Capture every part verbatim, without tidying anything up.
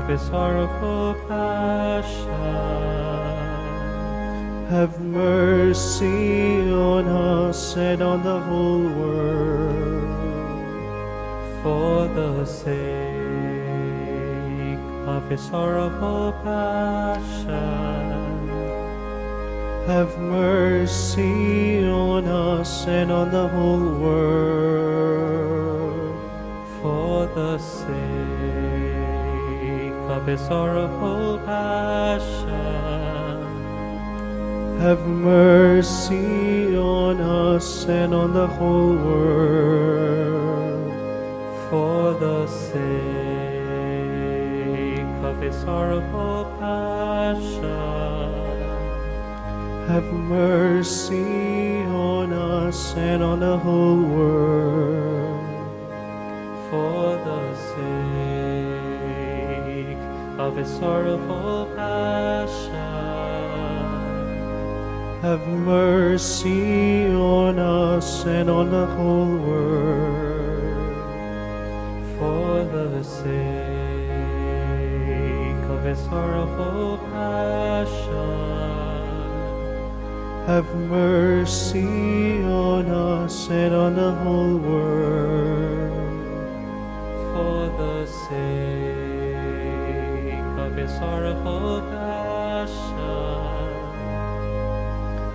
His sorrowful passion. Have mercy on us and on the whole world. For the sake of his sorrowful passion, have mercy on us and on the whole world. For the sake of his sorrowful passion, have mercy on us and on the whole world. For the sake of his sorrowful passion, have mercy on us and on the whole world. For the sake of his sorrowful passion, have mercy on us and on the whole world. For the sake of his sorrowful passion, have mercy on us and on the whole world. For the sake of his sorrowful passion,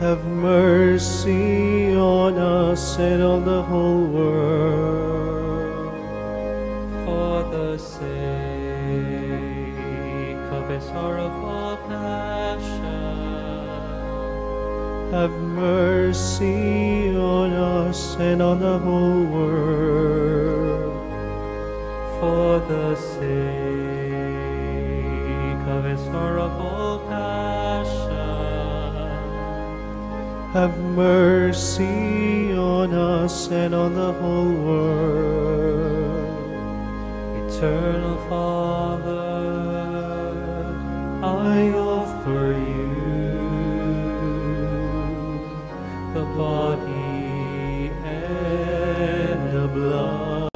have mercy on us and on the whole world. For the sake of his sorrowful passion, have mercy on us and on the whole world. For the sake of his sorrowful passion, have mercy on us and on the whole world. Eternal Father, I offer you the body and the blood,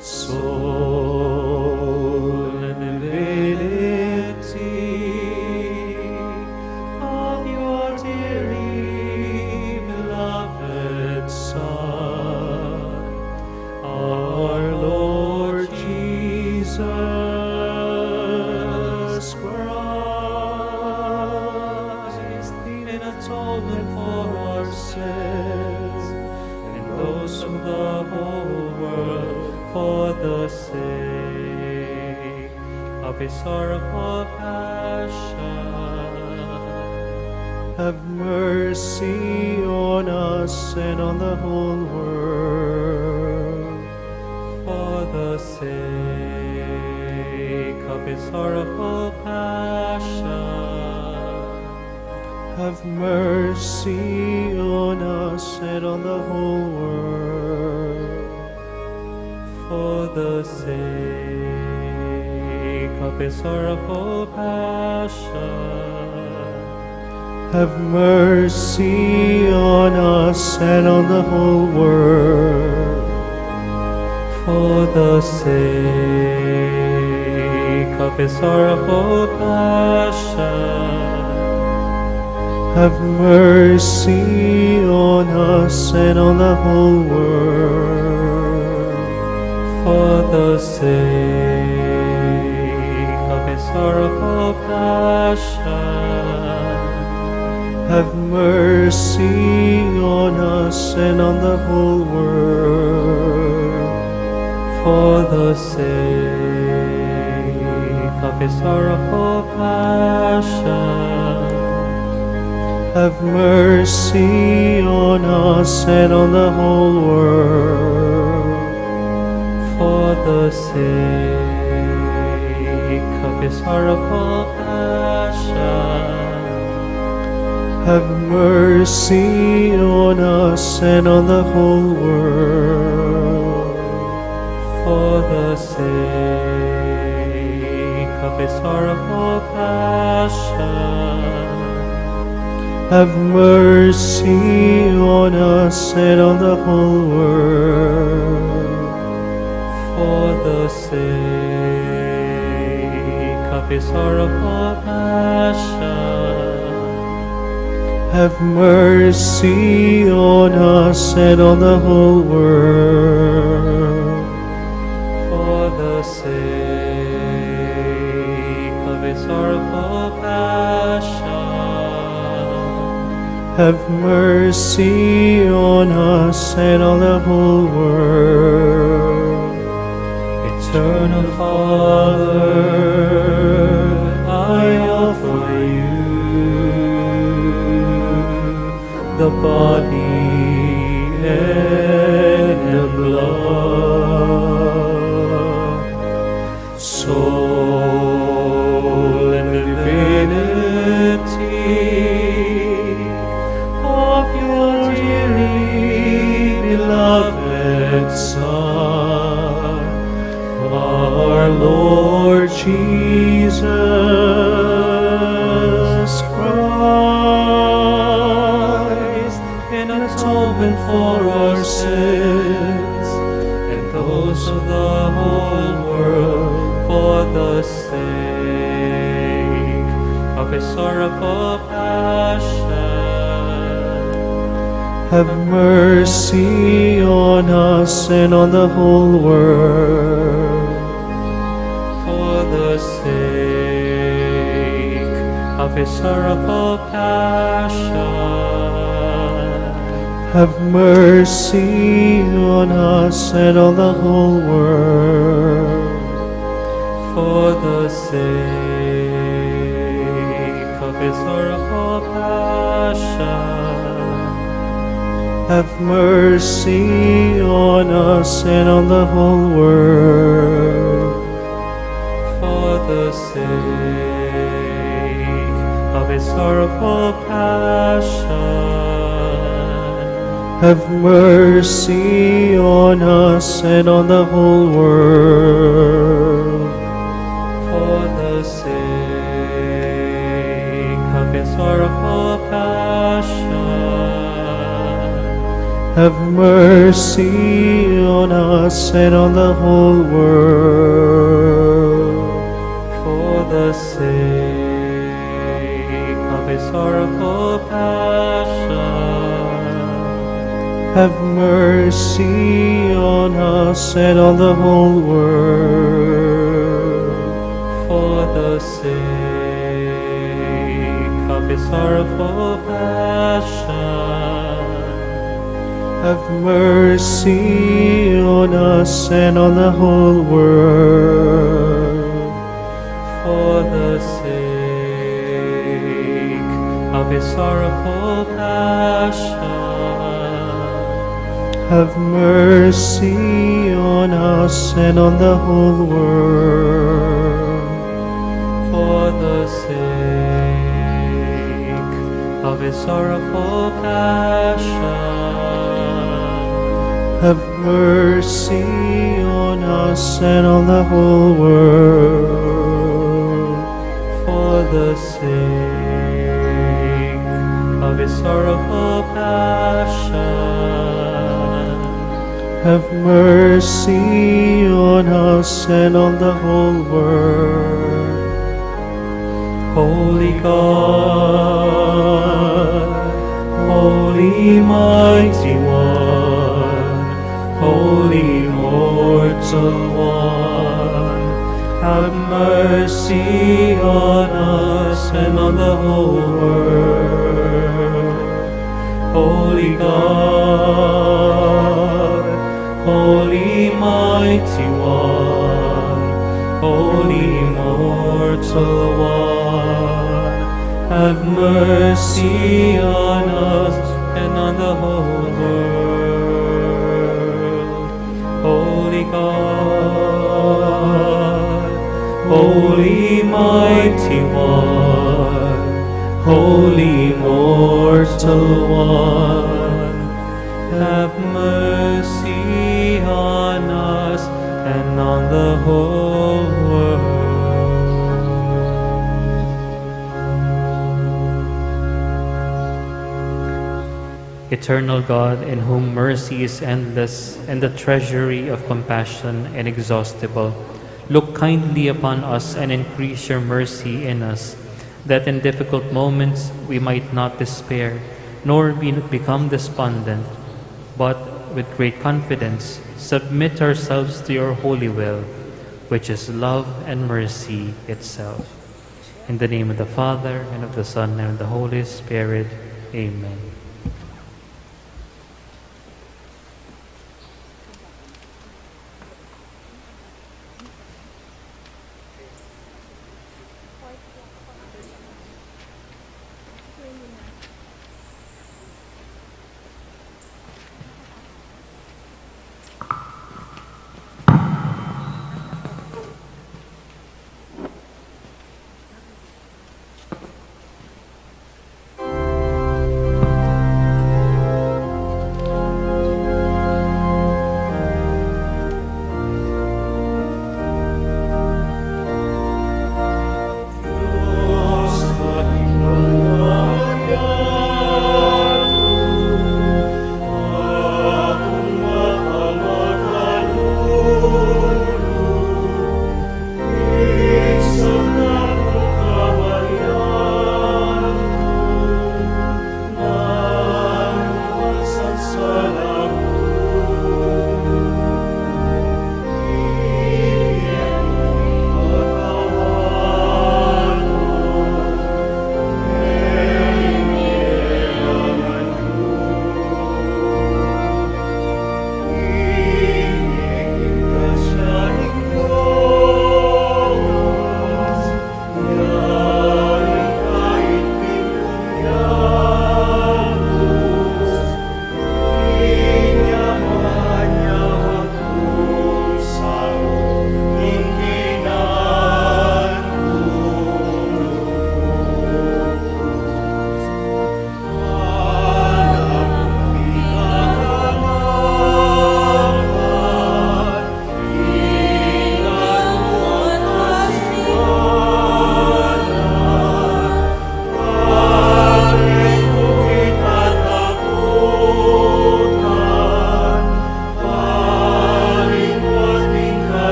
soul and divinity of your dearly beloved Son, our Lord Jesus Christ, in atonement for our sins and those of the whole world, for the sake of his sorrowful passion. Have mercy on us and on the whole world. For the sake of his sorrowful passion, have mercy on us and on the whole world. For the sake of his sorrowful passion, have mercy on us and on the whole world. For the sake of his sorrowful passion, have mercy on us and on the whole world. For the sake of his sorrowful passion, have mercy on us and on the whole world. For the sake of his sorrowful passion, have mercy on us and on the whole world. For the sake of his sorrowful passion, have mercy on us and on the whole world. For the sake of his sorrowful passion, have mercy on us and on the whole world. For the sake of his sorrowful passion, have mercy on us and on the whole world. For the sake of his sorrowful passion, have mercy on us and on the whole world. Eternal Father, I offer you the body and the blood, soul and divinity of your dearly beloved Son, our Lord Jesus Christ, in atonement for our sins and those of the whole world. For the sake of his sorrowful passion, have mercy on us and on the whole world. For the sake of his sorrowful passion, have mercy on us and on the whole world. For the sake of his sorrowful passion, have mercy on us and on the whole world. For the sake of his sorrowful passion, have mercy on us and on the whole world. For the sake of his sorrowful passion, have mercy on us and on the whole world. For the sake of his sorrowful passion, have mercy on us and on the whole world. For the sake of his sorrowful passion, have mercy on us and on the whole world. For the sake of his sorrowful passion, have mercy on us and on the whole world. For the sake of his sorrowful passion, have mercy on us and on the whole world. For the sake of his sorrowful passion, have mercy on us and on the whole world. Holy God, Holy Mighty One, Holy Immortal One, have mercy on us and on the whole world. Holy God, Holy Mighty One, Holy Immortal One, have mercy on us and on the whole world. Holy God, Holy Mighty One, Holy Immortal One, have mercy on us and on the whole world. Eternal God, in whom mercy is endless and the treasury of compassion inexhaustible, look kindly upon us and increase your mercy in us, that in difficult moments we might not despair, nor be, become despondent, but with great confidence submit ourselves to your holy will, which is love and mercy itself. In the name of the Father, and of the Son, and of the Holy Spirit. Amen.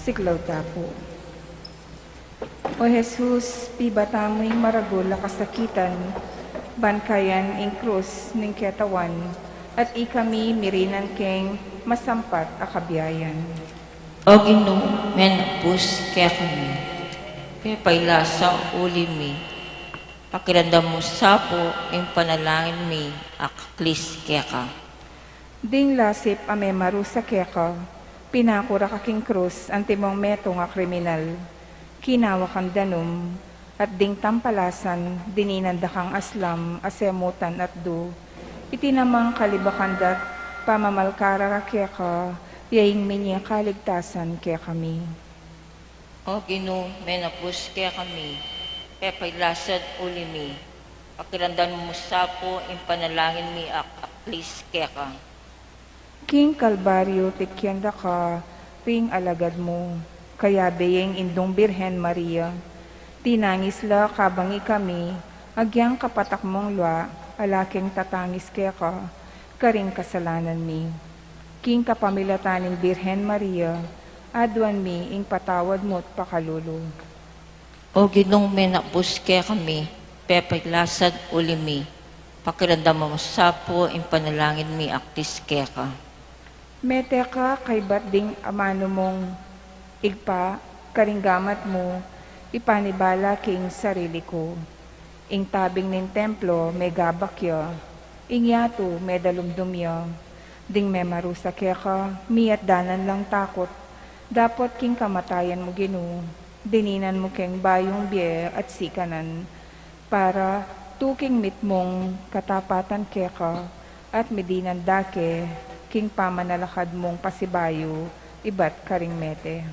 Siklaud ta pu. O Jesus, pibata mu ing maragul a kasakitan, ban kayan ing krus ning ketawan, at ikami mirinan keng masampat a kabiayan. O Ginu, menabus kekami, pepailasan uli mi, pakiramdam mu sa pu ing panalangin mi a kaklis keka. Ding lasip a memarusa keka, pinaku ra ka king krus antimong metung a kriminal. Kinawa kang danum, at ding tampalasan, dininan da kang aslam a semutan at du. Iti namang kalibakan da't pamamalkara ra keka, ya ing minie kaligtasan kekami. O Ginu, menabus kekami, pepailasan uli mi, pakiramdam mu sa pu ing panalangin mi a kaklis keka. King Kalbaryu tikyan da ka ring alagad mu, kayabe ya ing Indung Birhen Maria. Tinangis la kabang ikami, agyang kapatak mung lua, ala keng tatangis keka, karing kasalanan mi. King kapamilatan ning Birhen Maria, aduan mi ing patawad mu't pakalulu. O Ginung menabus kekami, pepailasan uli mi, pakiramdam mu sa pu ing panalangin mi a kaklis keka. Mete ka kaybat ding amanu mung Ibpa, karing gamat mu, ipanibala ke ing sarili ku. Ing tabing ning templo, megabak ya. Ing yatu medalumdum ya, ding memarusa keka, miatdanan lang takut, dapot king kamatayan mu, Ginu, dininan mu keng bayung bie at sikanan, para tuking mitmung katapatan keka, at midinan da ke king pamanalakad mung pasibayu ibat karing mete.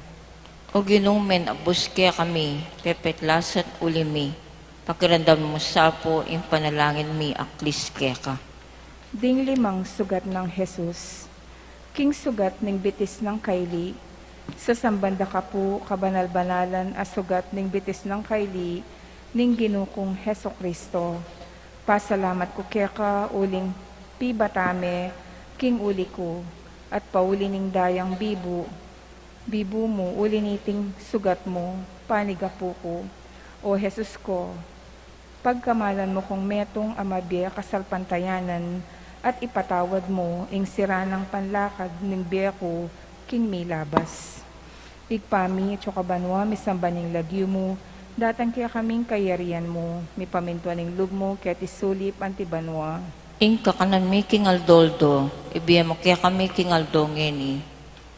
O Ginu, menabus kekami, pepetlas at uli mi, pakiramdaman mu sa pu ing panalangin mi aklis keka. Ding limang sugat nang Jesus. King sugat ning bitis nang kaili, sasamban da ka pu, kabanal-banalan a sugat ning bitis nang kaili ning Ginu kung Jesucristo. Pasalamat ku keka uling pibata me king uli ku, at pauli ning dayang bibu, bibu mu, uli niting sugat mu, panigapu ku. O Jesus ko, pagkamalan mu kung metung a mabie kasalpantayanan, at ipatawad mu ing sira nang panlakad ning bie ku king milabas. Ibpa mi, atsu ka banua, misamban ing lagyu mu, datang kekami ing kayarian mu, mipamintuan ing lub mu keti sulip anti banua. Ing kakanan mi king aldo-aldo, ibie mu kekami king aldo ngeni.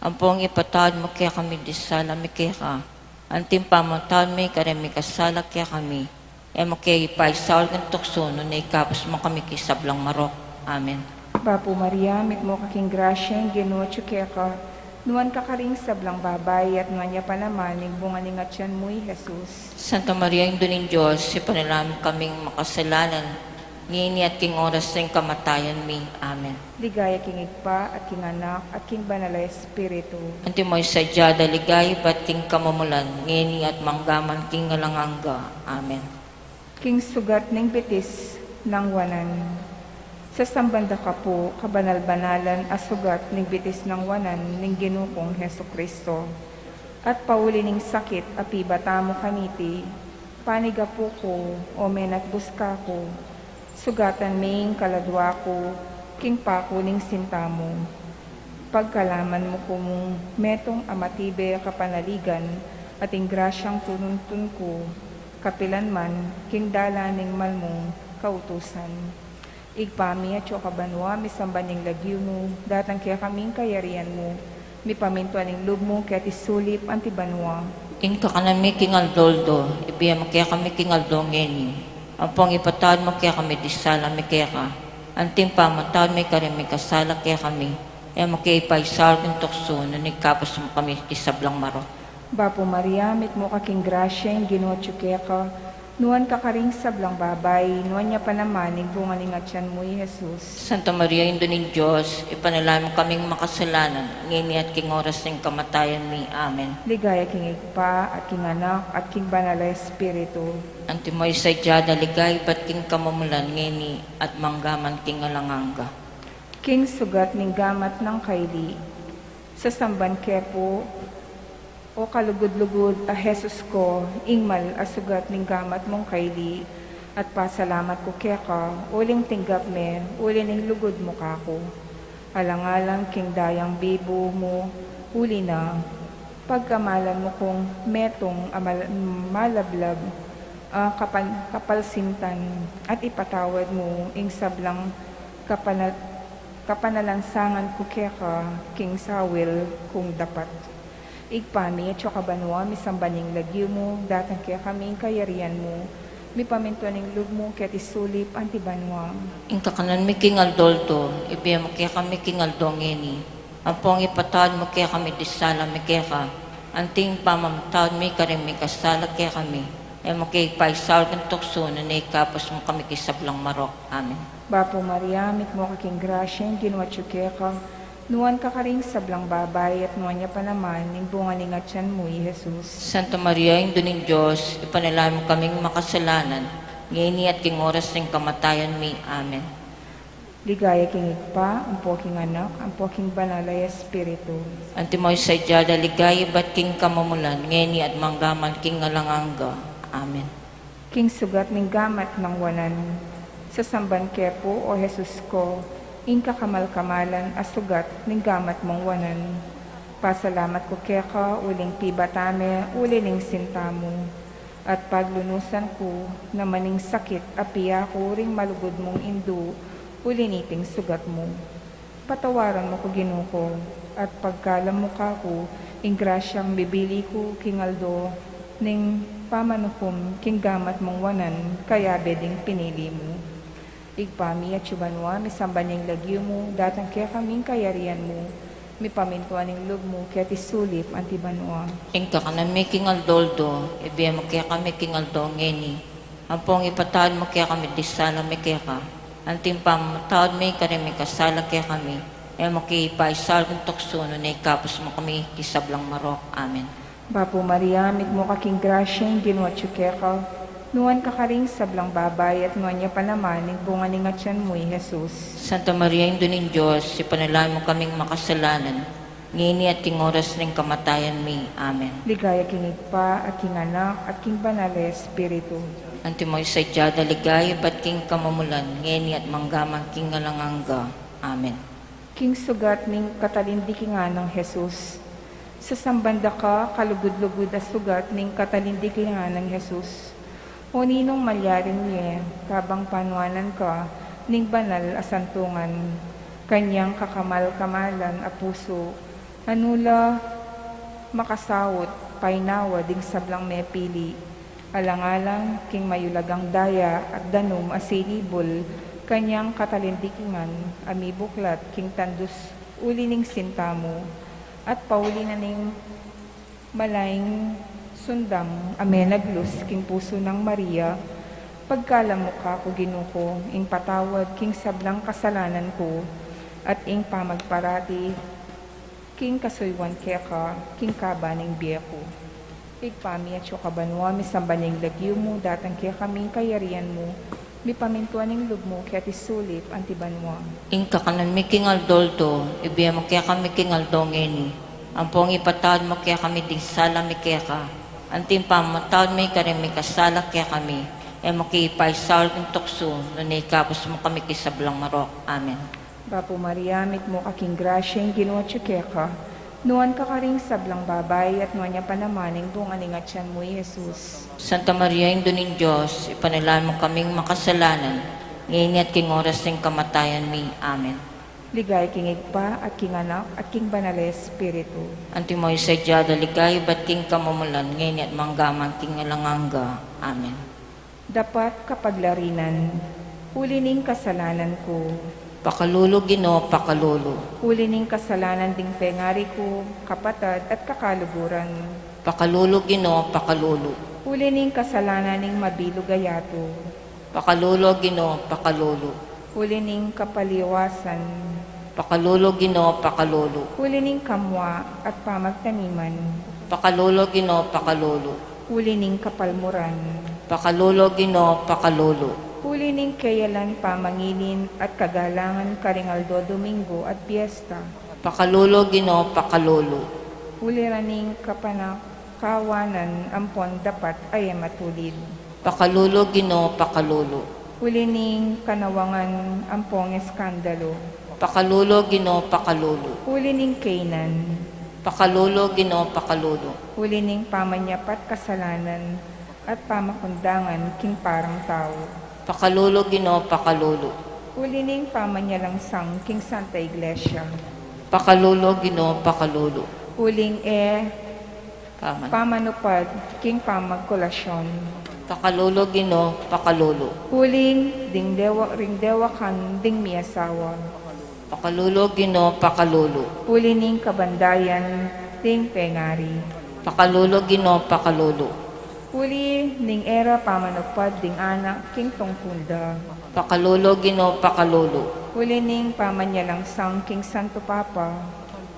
Ampong ipatawad mu kekami ding sala mi keka, anti ing pamamatawad mi karing mikasala kekami. E mu ke ipaisaul king tuksu, nune ikabus mu kami king sablang marok. Amen. Bapu Maria, mitmu ka king grasya, ing Ginu atsu keka. Nuan ka karing sablang babai, at nuan ya pa naman ing bunga ning atian mu, i Jesus. Santa Maria, Indu ning Dios, ipanalangin mu kaming makasalanan, ngeni at king oras ning kamatayan mi. Amen. Ligaya king Ibpa, at king Anak, at king Banal a Espiritu. Antimo ing sadya da ligaya ibat king kamumulan, ngeni at manggaman king alang angga. Amen. King sugat ning bitis nang wanan. Sasamban da ka pu, kabanal-banalan a sugat ning bitis nang wanan ning Ginu kung Jesucristo. At pauli ning sakit a pibata mu kaniti, panigapu ku, o menatbus ka ku, sugatan me ing kaladua ku king paku ning sinta mu. Pagkalaman mu kung metung a matibe a kapanaligan, at ing grasyang tununtun ku, kapilan man, king dalan ning mal mung kautusan. Ibpa mi, atsu ka banua, misamban ing lagyu mu, datang kekami ing kayarian mu, mipamintuan ing lub mu keti sulip anti banua. Ing kakanan mi king aldo-aldo, ibie mu kekami king aldo ngeni. Ampong ipatawad mu kekami ding sala mi keka, anti ing pamamatawad mi karing mikasala kekami. E mu ke ipaisaul king tuksu, nune ikabus mu kami king sablang marok. Bapu Maria, mitmu ka king grasya, ing Ginu atsu keka. Nuan ka karing sablang babai, nuan ya pa naman ing bunga ning atian mu, i Jesus. Santa Maria, Indu ning Dios, ipanalangin mu kaming makasalanan, ngeni at king oras ning kamatayan mi. Amen. Ligaya king Ibpa, at king Anak, at king Banal a Espiritu. Antimo ing sadya da ligaya ibat king kamumulan, ngeni at manggaman king alang angga. King sugat ning gamat nang kaili. Sasamban ke pu, o kalugud-lugud a Jesus ko, ing mal a sugat ning gamat mung kaili, at pasalamat ku keka, uling tinggap me uli ning lugud mu kaku. Alang-alang king dayang bibu mu, uli na, pagkamalan mu kung metung a mal-, malablab a kapan-, kapalsintan, at ipatawad mu ing sablang kapana-, kapanalansangan ku keka king sawil kung dapat. Ibpa mi, atsu ka banua, misamban ing lagyu mu, datang kekami ing kayarian mu, mipamintuan ing lub mu keti sulip anti banua. Ing kakanan mi king aldo-aldo, ibie mu kekami king aldo ngeni. Ampong ipatawad mu kekami ding sala mi keka, anti ing pamamatawad mi karing mikasala kekami. E mu ke ipaisaul king tuksu, nune ikabus mu kami king sablang marok. Amen. Bapu Maria, mitmu ka king grasya, ing Ginu atsu keka. Nuan ka karing sablang babai, at nuan ya pa naman ing bunga ning atian mu, i Jesus. Santa Maria, Indu ning Dios, ipanalangin mu kaming makasalanan, ngeni at king oras ning kamatayan mi. Amen. Ligaya king Ibpa, ampo king Anak, ampo king Banal a Espiritu. Antimo ing sadya da ligaya ibat king kamumulan, ngeni at manggaman king alang angga. Amen. King sugat ning gamat nang wanan. Sasamban ke pu, o Jesus ko, ing kakamal-kamalan a sugat ning gamat mung wanan. Pasalamat ku keka, uling pibata me uli ning sinta mu. At paglunusan ku naman ing sakit a pia ku ring malugud mung indu, Uli niting sugat mu. Patawaran mu ku, Ginu ku, at pagkalam mu kaku ing grasyang bibili ku king aldo ning pamanukum king gamat mung wanan kayabe ding pinili mu. Ibpa mi, atsu ka banua, misamban ya ing lagyu mu, datang kekami ing kayarian mu, mipamintuan ing lub mu keti sulip anti banua. Ing kakanan mi king aldo-aldo ibie mu kekami king aldo ngeni. Ampong ipatawad mu kekami ding sala mi keka, anti ing pamamatawad mi karing mikasala kekami. E mu ke ipaisaul king tuksu, nune ikabus mu kami king sablang marok. Amen. Bapu Maria, mitmu ka king grasya, ing Ginu atsu keka. Nuan ka karing sablang babai, at nuan ya pa naman ing bunga ning atian mu, i Jesus. Santa Maria, Indu ning Dios, ipanalangin mu kaming makasalanan, ngeni at king oras ning kamatayan mi. Amen. Ligaya king Ibpa, at king Anak, at king Banal a Espiritu. Antimo ing sadya da ligaya ibat king kamumulan, ngeni at mangga man king alang angga. Amen. King sugat ning katalindikingan nang Jesus. Sasamban da ka, kalugud-lugud a sugat ning katalindikingan nang Jesus. O ninung malyaring mie, kabang panuanan ka ning banal a santungan, kanyang kakamal-kamalan a pusu, a nu la makasaut painawa ding sablang mepili, alang-alang king mayulagang daya at danum a sinibul kanyang katalindikingan a mibuklat king tandus uli ning sinta mu, at pauli na ning malayng sundang a menaglus king pusu nang Maria. Pagkalam mu kaku, Ginu ku, ing patawad king sablang kasalanan ku, at ing pamagparati king kasuyuan keka king kaba ning bie ku. Ibpa mi, atsu ka banua, misamban ya ing lagyu mu, datang kekami ing kayarian mu, mipamintuan ing lub mu keti sulip anti banua. Ing kakanan mi king aldo-aldo ibie mu kekami king aldo ngeni. Ampong ipatawad mu kekami ding sala mi keka, anti ing pamamatawad mi karing mikasala kekami. E mu ke ipaisaul king tuksu, nune ikabus mu kami king sablang marok. Amen. Bapu Maria, mitmu ka king grasya, ing Ginu atsu keka. Nuan ka karing sablang babai, at nuan ya pa naman ing bunga ning atian mu, i Jesus. Santa Maria, Indu ning Dios, ipanalangin mu kaming makasalanan, ngeni at king oras ning kamatayan mi. Amen. Ligaya king Ibpa, at king Anak, at king Banal a Espiritu. Antimo ing sadya da ligaya ibat king kamumulan, ngeni at mangga man king alang angga. Amen. Dapat kapaglarinan. Uli ning kasalanan ku. Pakalulu, Ginu, pakalulu. Uli ning kasalanan ding pengari ku, kapatad at kakaluguran. Pakalulu, Ginu, pakalulu. Uli ning kasalanan ning mabilug a yatu. Pakalulu, Ginu, pakalulu. Uli ning kapaliwasan. Pakalulu, Ginu, pakalulu. Uli ning kamua at pamagtaniman. Pakalulu, Ginu, pakalulu. Uli ning kapalmuran. Pakalulu, Ginu, pakalulu. Uli ning keyalan pamangilin at kagalangan karing aldo Domingo at Piesta. Pakalulu, Ginu, pakalulu. Uli ra ning kapanakawanan ampon dapat a e matulid. Pakalulu, Ginu, pakalulu. Uli ning kanawangan ampong eskandalu. Pakalulu, Ginu, pakalulu. Uli ning kaynan. Pakalulu, Ginu, pakalulu. Uli ning pamanyapat kasalanan at pamakundangan king parang tau. Pakalulu, Ginu, pakalulu. Uli ning pamanyalangsang king Santa Iglesia. Pakalulu, Ginu, pakalulu. Uling e Paman. Pamanupad king pamagkolasyon. Pakalulu, Ginu, pakalulu. Uling ding dewa, ring dewakan ding miasawa. Pakalulu, Ginu, pakalulu. Uli ning kabandayan ding pengari. Pakalulu, Ginu, pakalulu. Uli ning e ra pamanupad ding anak king tungkul da. Pakalulu, Ginu, pakalulu. Uli ning pamanyalangsang king Santo Papa.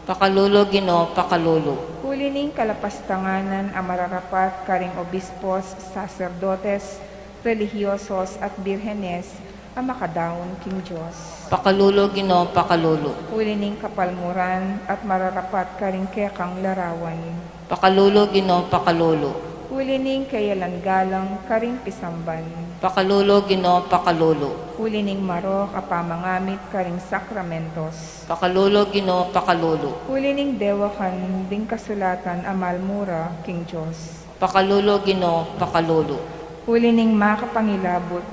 Pakalulu, Ginu, pakalulu. Uli ning kalapastanganan a mararapat karing obispos, saserdotes, religiosos, at birhenes a makadaun king Dios. Pakalulu, Ginu, pakalulu. Uli ning kapalmuran at mararapat karing kekang larawan. Pakalulu, Ginu, pakalulu. Uli ning keyalan galang karing pisamban. Pakalulu, Ginu, pakalulu. Uli ning marok a pamangamit karing sakramentos. Pakalulu, Ginu, pakalulu. Uli ning dewakan ding kasulatan a malmura king Dios. Pakalulu, Ginu, pakalulu. Uli ning makapangilabut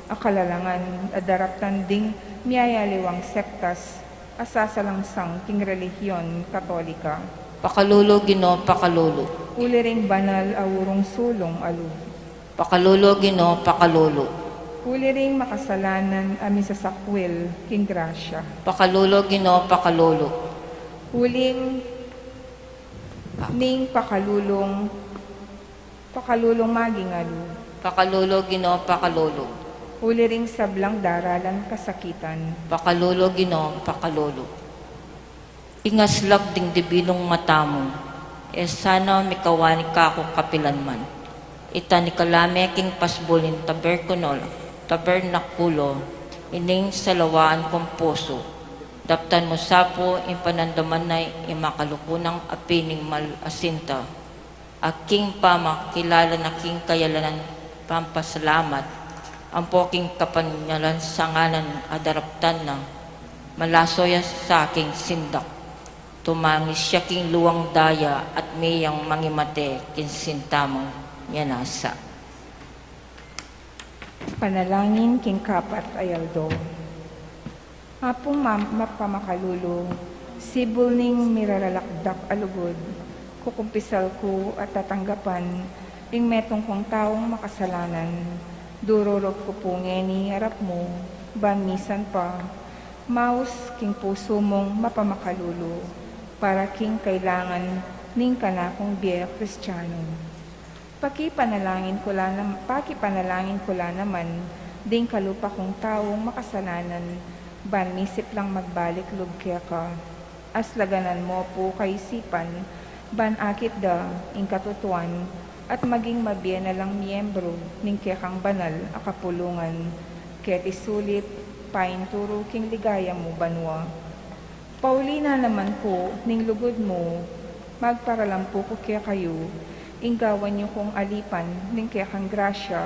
a kalalangan a daraptan ding miyayaliwang sektas a sasalangsang king relihiyon Katolika. Pakalulu, Ginu, pakalulu. Uli ring banal a urung sulung a lub. Pakalulu, Ginu, pakalulu. Uli ring makasalanan a misasakwil king grasya. Pakalulu, Ginu, pakalulu. Uling ning pakalulung, pakalulung maging alu. Pakalulu, Ginu, pakalulu. Uli ring sablang daralan kasakitan. Pakalulu, Ginu, pakalulu. Ing aslag ding dibinung mata mu, e sana mikawani kaku kapilanman. Itang ikala me king pasbul ning taberkulo, tabernakulo, ining salawaan kung pusu. Daptan mu sa pu ing panandaman na ing makaluku nang api ning mal a sinta. A king pamakilala na king kayalanan pampasalamat, ampo king kapanyalan sanganan a daraptan na, malaso ya sa king sindak. Tumangis ya king luang daya at miyang mangimate king sinta mung miyanasa. Panalangin king kapat a aldo. Apung ma-, mapamakalulu, sibul ning miraralakdak a lugud, kukumpisal ku at tatanggapan ing metung kung taung makasalanan. Dururut ku pu ngeni arap mu, ban misan pa, maus king pusu mung mapamakalulu, para king kailangan ning kanakung bie Kristiano. Pakipanalangin ku la nam-, pakipanalangin ku la naman ding kalupa kung taung makasalanan, ban misip lang magbalik lub keka. Aslaganan mo pu kaisipan, ban akit da ing katutuan, at maging mabie na lang miyembru ning kekang banal a kapulungan, keti sulip, painturu king ligaya mu banua. Pauli na naman pu ning lugud mu, magparalampu ku kekayu, ing gawan yu kung alipan ning kekang grasya,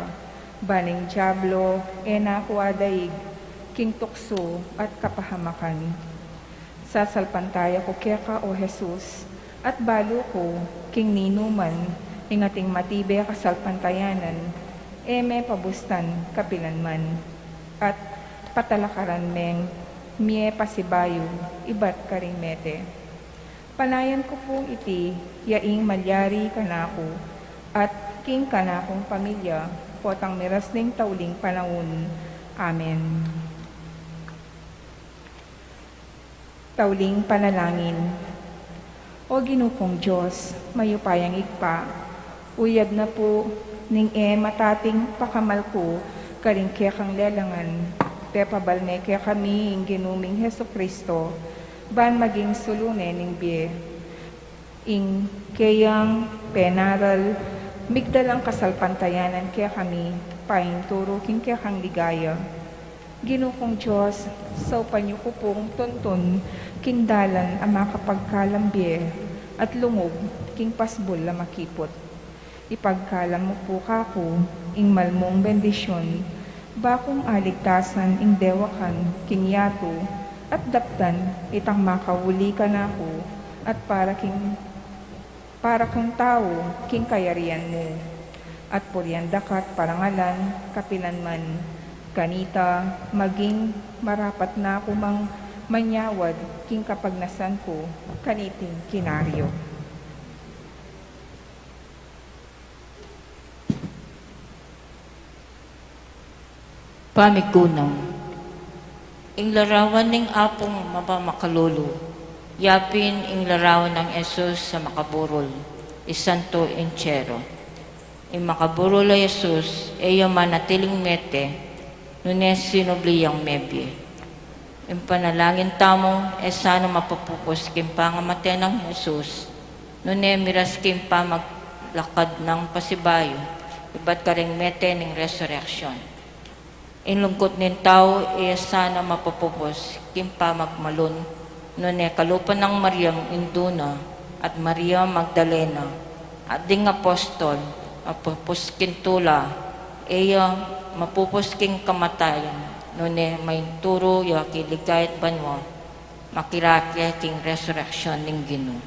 ban ing diablo e na ku adaig king tuksu at kapahamakan. Sasalpantaya ku keka, O Jesus, at balu ku king ninuman ing ating matibe kasalpantayanan, e me pabustan kapilanman, at patalakaran meng mie pasibayu ibat karing mete. Panayan ku pung iti ya ing malyari kanaku at king kanakung pamilya, potang miras ning tauling panaun. Amen. Tauling panalangin. O Ginu kung Dios, mayupayang Ibpa, uyad na pu ning e matating pakamal ku karing kekang lelangan, pepabal ne kekami ing Ginu ming Jesucristo, ban maging sulu ne ning bie. Ing keyang penaral, migdalang kasalpantayanan kekami, painturu king kekang ligaya. Ginu kung Dios, saupan yu ku pung tuntun king dalan a makapagkalam bie at lungug king pasbul a makiput. Ipagkalam mu pu kaku ing malmung bendisyun, ba kung aligtasan ing dewakan king yatu, at daptan itang makauli kanaku, at para king para kung tau king kayarian mu, at purian da ka at parangalan kapilanman. Kanita, maging marapat na ku mang manyawad king kapagnasan ku kaniting kinaryo. Pamikunam. Ing larawan ning Apung mapamakalulu, yapin ing larawan nang Jesus a makaburul, i Santo Entierro. Ing makaburul a Jesus, e ya manatiling mete, nune sinubli yang mebie. Ing panalangin tamu, e sana mapupus king pangamate nang Jesus, nune miras king pamaglakad nang pasibayu, ibat karing mete ning resurrection. Ing lungkut ning tau, e sana mapupus king pamagmalun, nune kalupa nang Mariang indu na, at Maria Magdalena, at ding apostol, mapupus king tula, e ya mapupus king kamatayan, nune mainturu ya king ligaya at banua, makirake king resurrection ning Ginu.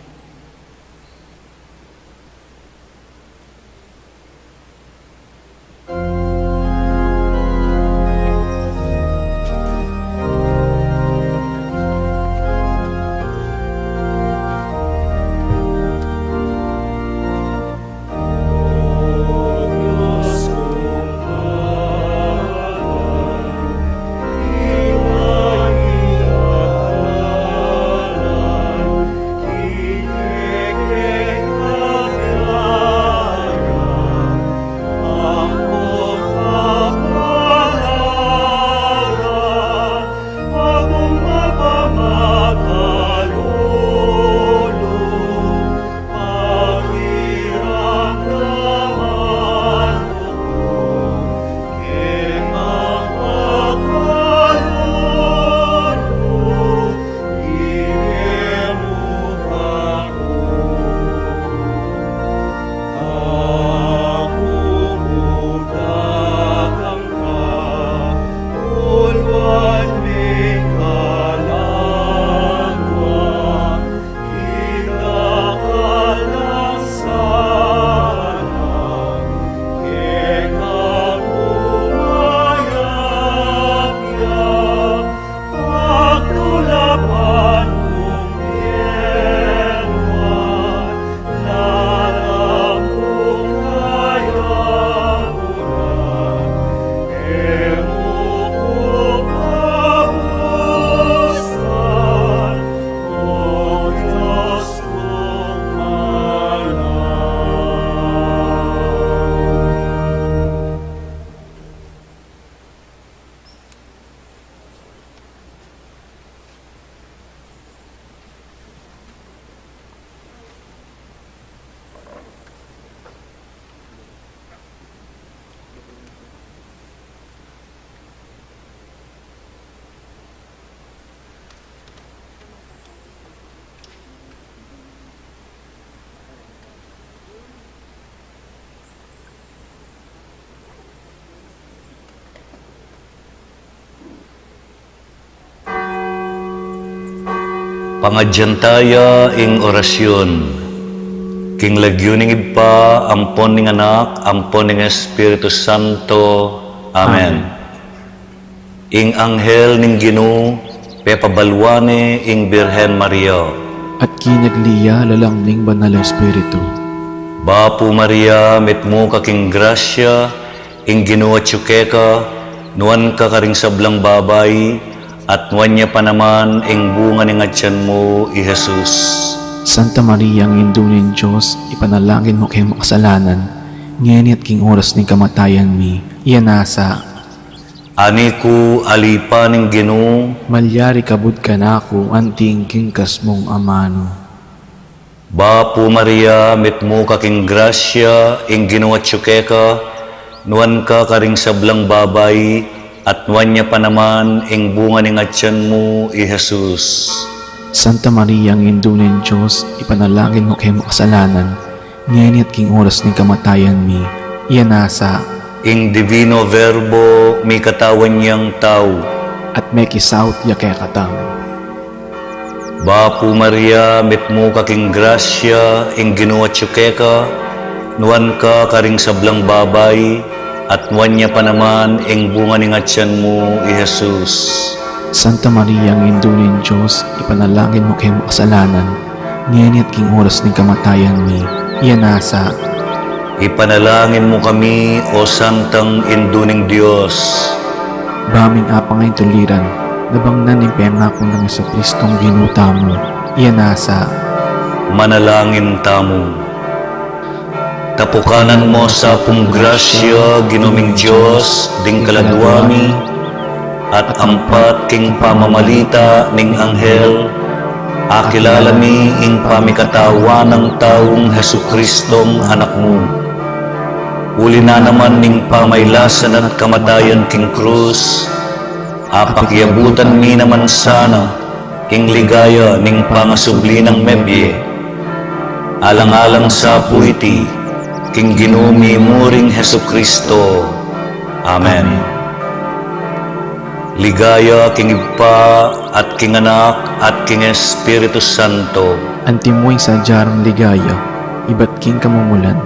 Pangadyan taya ing orasyun. King lagyu ning Ibpa, ampon ning Anak, ampon ning Espiritu Santo. Amen. Amen. Ing anghel ning Ginu, pepabaluan ne ing Birhen Maria. At kinagli ya lalam ning Banal a Espiritu. Bapu Maria, mitmu ka king grasya, ing Ginu atyu keka, nuan ka karing sablang babai, at nuan ya pa naman ing bunga ning atyan mu, i Jesus. Santa Maria, Indu ning Dios, ipanalangin mu keng makasalanan, ngeni at king oras ning kamatayan mi. Amen. Ani ku, alipan ning Ginu. Malyari kabud kanaku anting king kas mung amanu. Bapu Maria, mitmu ka king grasya, ing Ginu atyu keka, nuan ka karing sablang babai, at nuan ya pa naman ing bunga ning atyan mu, i Jesus. Santa Maria, Indu ning Dios, ipanalangin mu keng makasalanan, ngeni at king oras ning kamatayan mi. Amen. Ing Divino Verbo mikatawan yang tau. At mekisaut ya kekatamu. Bapu Maria, mitmu ka king grasya, ing Ginu atyu keka, nuan ka karing sablang babai, at nuan ya pa naman ing bunga ning atyan mu, i Jesus. Santa Maria, Indu ning Dios, ipanalangin mu keng makasalanan, ngeni at king oras ning kamatayan mi. Amen. Ipanalangin mu kami, O Santang Indu ning Dios. Ba ming apang a ing tuliran, nabang na ning pengaku nang Jesucristong Ginu tamu. Amen. Manalangin tamu. Tapukanan mu sa pung grasya, Ginu ming Dios, ding kaladua mi, at ampat king pamamalita ning anghel, akilala mi ing pamikatawan nang taung Jesucristong Anak mu. Uli na naman ning pamailasan at kamatayan king krus, apakiabutan mi naman sana ing ligaya ning pangasubli nang mebie. Alang-alang sa pu iti, king Ginu mi mu ring Jesucristo. Amen. Amen. Ligaya king Ibpa, at king Anak, at king Espiritu Santo. Antimo ing sadya rang ligaya, ibat king kamumulan,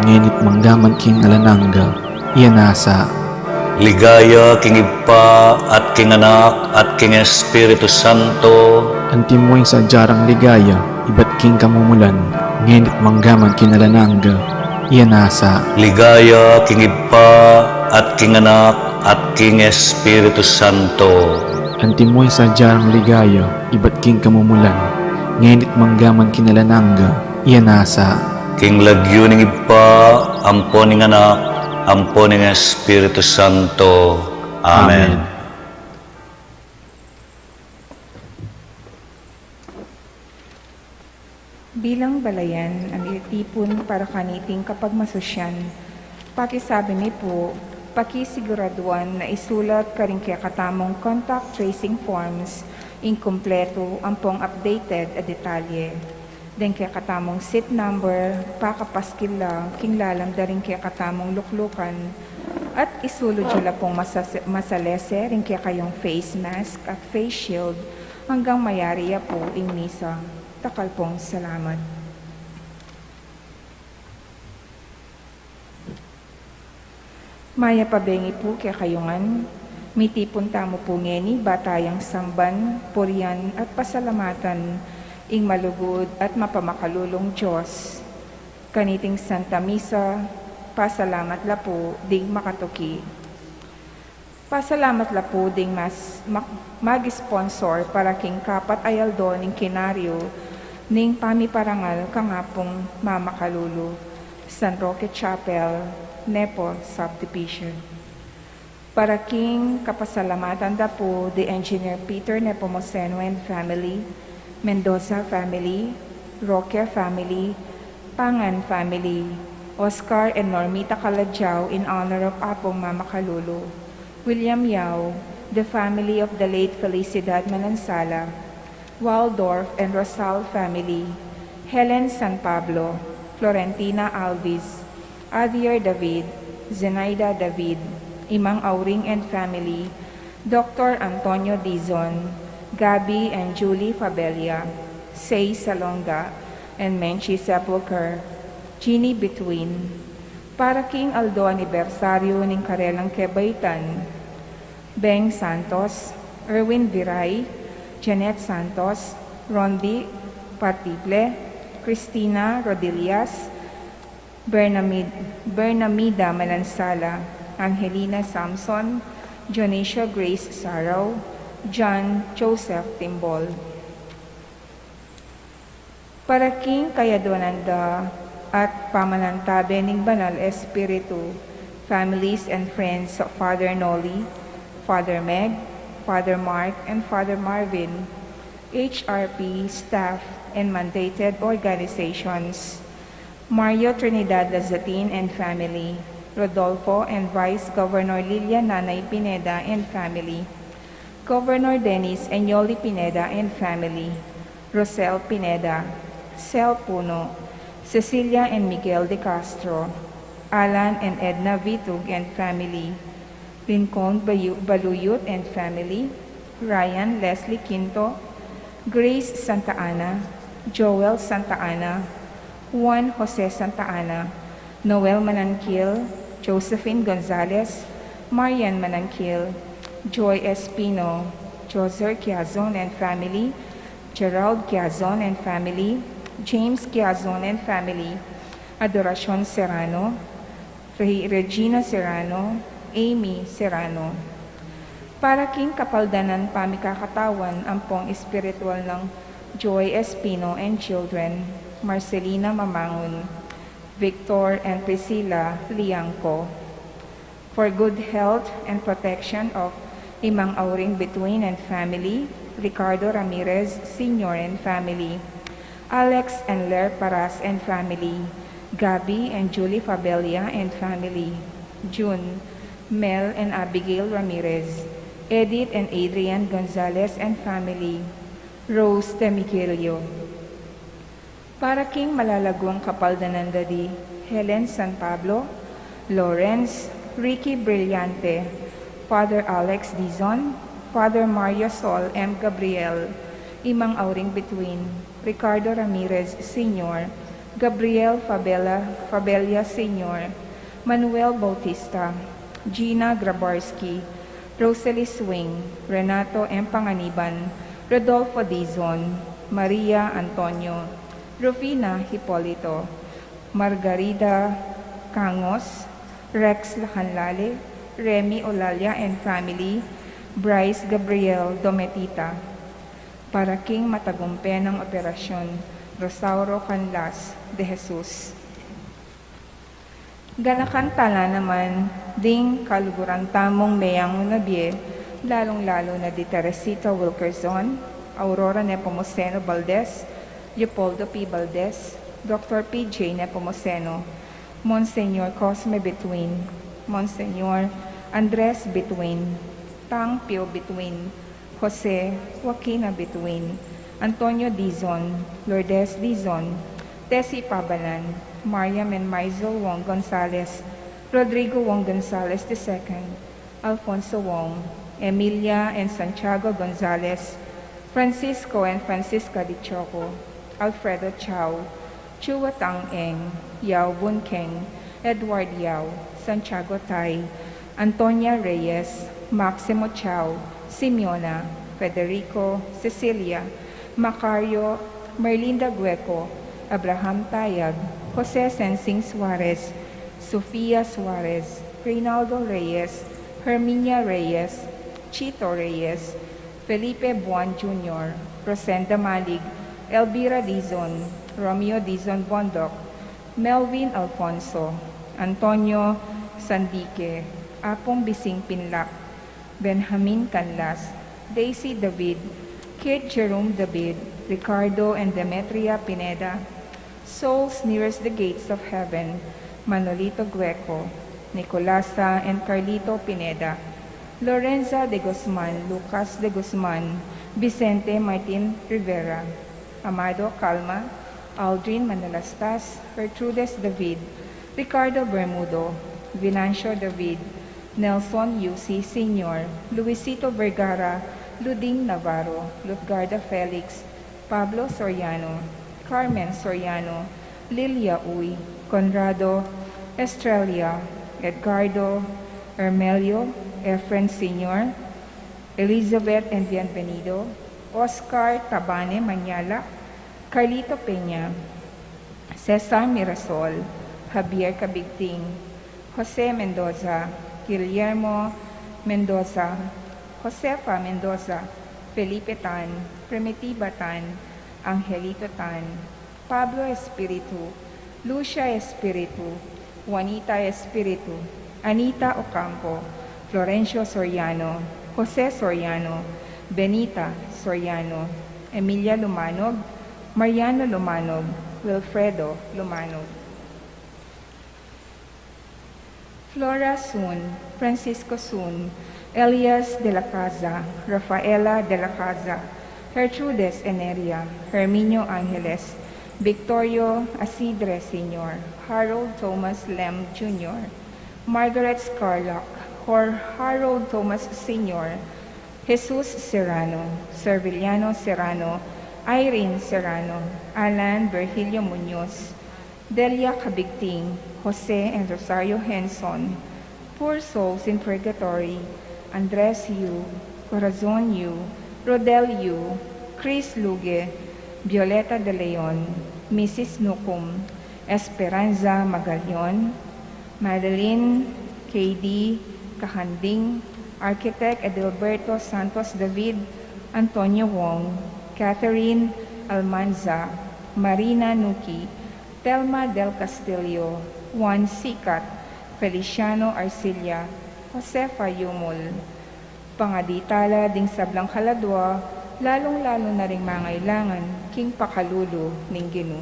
ngeni't manggaman king alang angga. Amen. Ligaya king Ibpa, at king Anak, at king Espiritu Santo. Antimo ing sadya rang ligaya, ibat king kamumulan, ngeni't manggaman king alang angga. Amen. Ligaya king Ibpa, at king Anak, at king Espiritu Santo. Antimo ing sadya rang ligaya, ibat king kamumulan, ngeni't manggaman king alang angga. Amen. King lagyu ning Ibpa, ampo ning Anak, ampo ning Espiritu Santo. Amen. Amen. Bilang balayan a mitipun para kaniting kapagmasusyan, pakisabi mi pu, pakisiguraduan na isulat karing kekatamung contact tracing forms ing kumpletu ampong updated a detalye. Deng kekatamung seat number, pakapaskil la king lalam da ring kekatamung luklukan, at isulud yu la pung masase-, masalese ring kekayung face mask at face shield anggang mayari ya pu ing misa. Dakal pung salamat. Mayap a bengi pu kekayu ngan, mitipun tamu pu ngeni ba tayang samban, purian, at pasalamatan ing malugud at mapamakalulung Dios. Kaniting Santa Misa, pasalamat la pu ding makatuki. Pasalamat la pu ding mas-, mag-, mag-sponsor para king kapat a aldo ning kinaryu ning pamiparangal kang Apung Mamakalulu, San Roque Chapel, Nepo Subdivision. Para king kapasalamatan da pu di Engineer Peter Nepomuceno and family, Mendoza family, Roque family, Pangan family, Oscar and Normita Caladiao in honor of Apung Mamakalulu, William Yao, the family of the late Felicidad Manansala, Waldorf and Rosal family, Helen San Pablo, Florentina Alvis, Adier David, Zenaida David, Imang Auring and family, Doctor Antonio Dizon, Gabby and Julie Fabella, Say Salonga and Menchi Sepulcher, Jeannie Between, para king aldo anibersaryu ning karelang kebaitan, Beng Santos, Erwin Viray, Janet Santos, Rondi Partible, Christina Rodillas, Bernamid-, Bernamida Manansala, Angelina Samson, Dionisio Grace Saraw, John Joseph Timbol. Para king kayadwanan da at pamanantabe ning Banal Espiritu, families and friends of Father Noli, Father Meg, Father Mark, and Father Marvin, H R P staff and mandated organizations, Mario Trinidad Lazatin and family, Rodolfo and Vice Governor Lilia Nanay Pineda and family, Governor Dennis Enyoli Pineda and family, Rosel Pineda, Sel Puno, Cecilia and Miguel de Castro, Alan and Edna Vitug and family, Lincoln Bayu-, Baluyut and family, Ryan Leslie Quinto, Grace Santa Ana, Joel Santa Ana, Juan Jose Santa Ana, Noel Mananquil, Josephine Gonzalez, Marian Mananquil, Joy Espino, Joser Quiazon and family, Gerald Quiazon and family, James Quiazon and family, Adoracion Serrano, Re-, Regina Serrano, Amy Serrano. Para king kapaldanan pamikakatawan ampong espiritual nang Joy Espino and children, Marcelina Mamangun, Victor and Priscilla Liangco. For good health and protection of Imang Auring Bituin and family, Ricardo Ramirez Senior and family, Alex and Ler Paras and family, Gabby and Julie Fabella and family, June, Mel and Abigail Ramirez, Edith and Adrian Gonzalez and family, Rose Temigilio. Para king malalaguang kapaldanan da di Helen San Pablo, Lawrence, Ricky Brillante, Father Alex Dizon, Father Mario Sol M. Gabriel, Imang Auring Bituin, Ricardo Ramirez Senior, Gabriel Fabella, Fabella Senior, Manuel Bautista, Gina Grabarski, Rosalie Swing, Renato M. Panganiban, Rodolfo Dizon, Maria Antonio, Rufina Hipolito, Margarida Cangos, Rex Lacanlale, Remy Olalia and family, Bryce Gabriel Dometita. Para king matagumpe nang operasyon, Rosauro Canlas de Jesus. Ganakan tala naman ding kaluguran tamung meyangu na bie, lalung-lalu na di Teresita Wilkerson, Aurora Nepomuceno Valdez, Leopoldo P. Valdez, Doctor P J Nepomuceno, Monsignor Cosme Between, Monsignor Andres Between, Tang Pio Between, Jose Joaquina Between, Antonio Dizon, Lourdes Dizon, Tessie Pabanan, Mariam and Maisel Wong Gonzalez, Rodrigo Wong Gonzalez the second, Alfonso Wong, Emilia and Santiago Gonzalez, Francisco and Francisca Dichoco, Alfredo Chao, Chua Tang Eng, Yao Bun Keng, Edward Yao, Santiago Tai, Antonia Reyes, Maximo Chao, Simeona, Federico, Cecilia, Macario, Merlinda Gueco, Abraham Tayag, Jose Sensing Suarez, Sofia Suarez, Reynaldo Reyes, Herminia Reyes, Chito Reyes, Felipe Buan Junior, Rosenda Malig, Elvira Dizon, Romeo Dizon Bondoc, Melvin Alfonso, Antonio Sandique, Apong Bising Pinlac, Benjamin Canlas, Daisy David, Kid Jerome David, Ricardo and Demetria Pineda, Souls Nearest the Gates of Heaven, Manolito Gueco, Nicolasa and Carlito Pineda, Lorenza de Guzman, Lucas de Guzman, Vicente Martin Rivera, Amado Calma, Aldrin Manalastas, Gertrudes David, Ricardo Bermudo, Venancio David, Nelson Yusi Senior, Luisito Vergara, Luding Navarro, Lutgarda Felix, Pablo Soriano, Carmen Soriano, Lilia Uy, Conrado, Estrella, Edgardo, Hermelio, Efren Senior, Elizabeth and Bienvenido, Oscar Tabane Mañala, Carlito Peña, Cesar Mirasol, Javier Cabigting, Jose Mendoza, Guillermo Mendoza, Josefa Mendoza, Felipe Tan, Primitiva Tan, Angelito Tan, Pablo Espiritu, Lucia Espiritu, Juanita Espiritu, Anita Ocampo, Florencio Soriano, Jose Soriano, Benita Soriano, Emilia Lumanog, Mariano Lumanog, Wilfredo Lumanog. Flora Sun, Francisco Sun, Elias de la Casa, Rafaela de la Casa, Gertrudes Eneria, Herminio Angeles, Victorio Asidre Senior, Harold Thomas Lem Junior, Margaret Scarlock, Hor-, Harold Thomas Senior, Jesus Serrano, Serviliano Serrano, Irene Serrano, Alan Virgilio Muñoz, Delia Cabigting, Jose and Rosario Henson, Poor Souls in Purgatory, Andres Yu, Corazon Yu, Rodel Yu, Chris Luge, Violeta de Leon, Missus Nucum, Esperanza Magallon, Madeline K D Cahanding, Architect Edilberto Santos David, Antonio Wong, Catherine Almanza, Marina Nuki, Telma del Castillo, Juan Sicat, Feliciano Arcilla, Josefa Yumul. Pangadi tala ding sablang kaladua, lalung-lalu na ring mangailangan king pakalulu ning Ginu.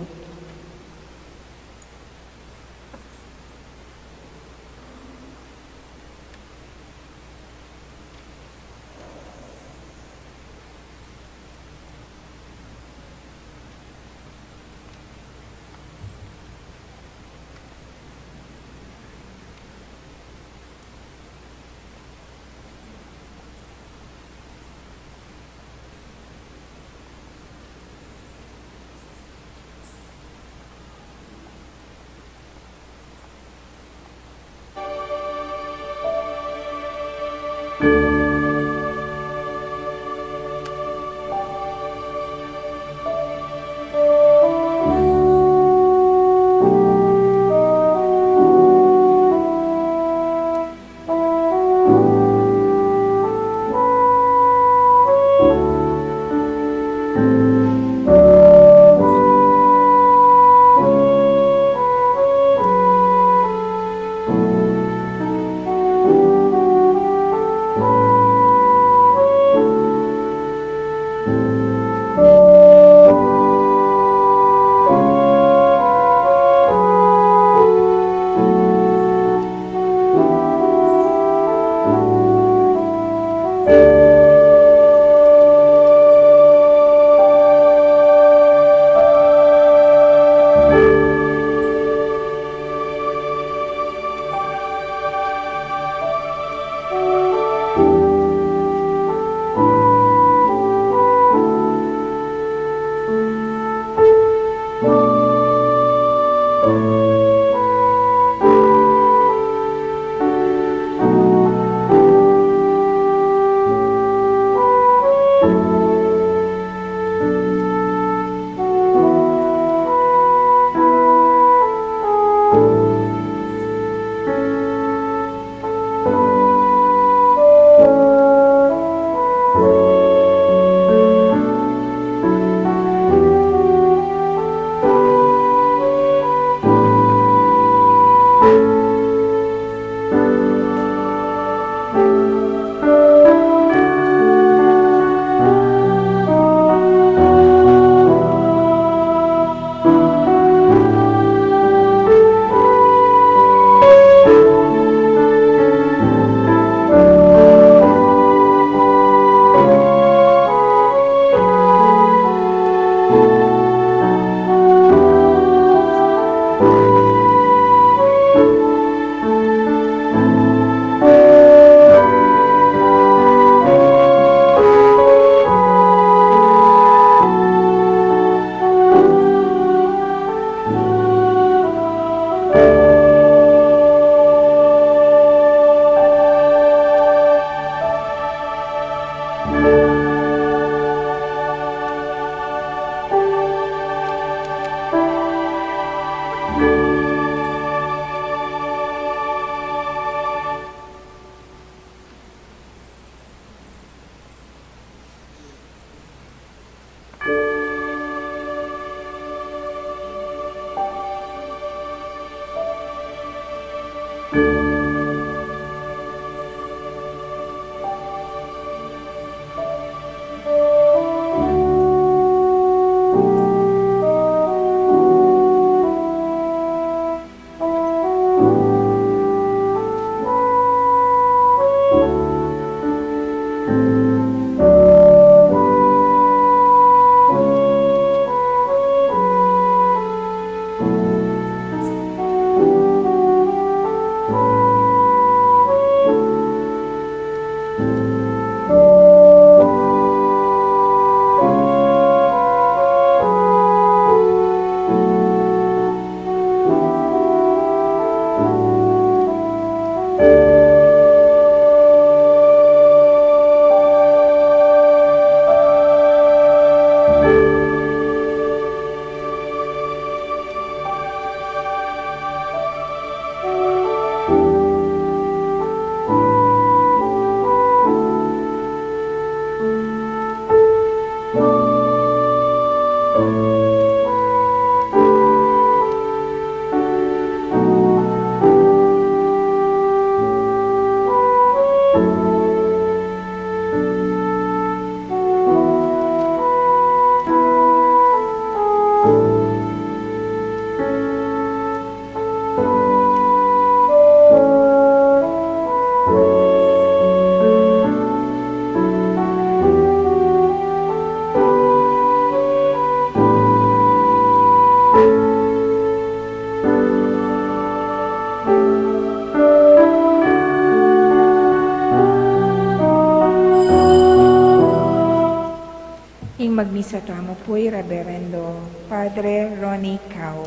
Sa tamu pu i Reverendo Padre Ronnie Cao.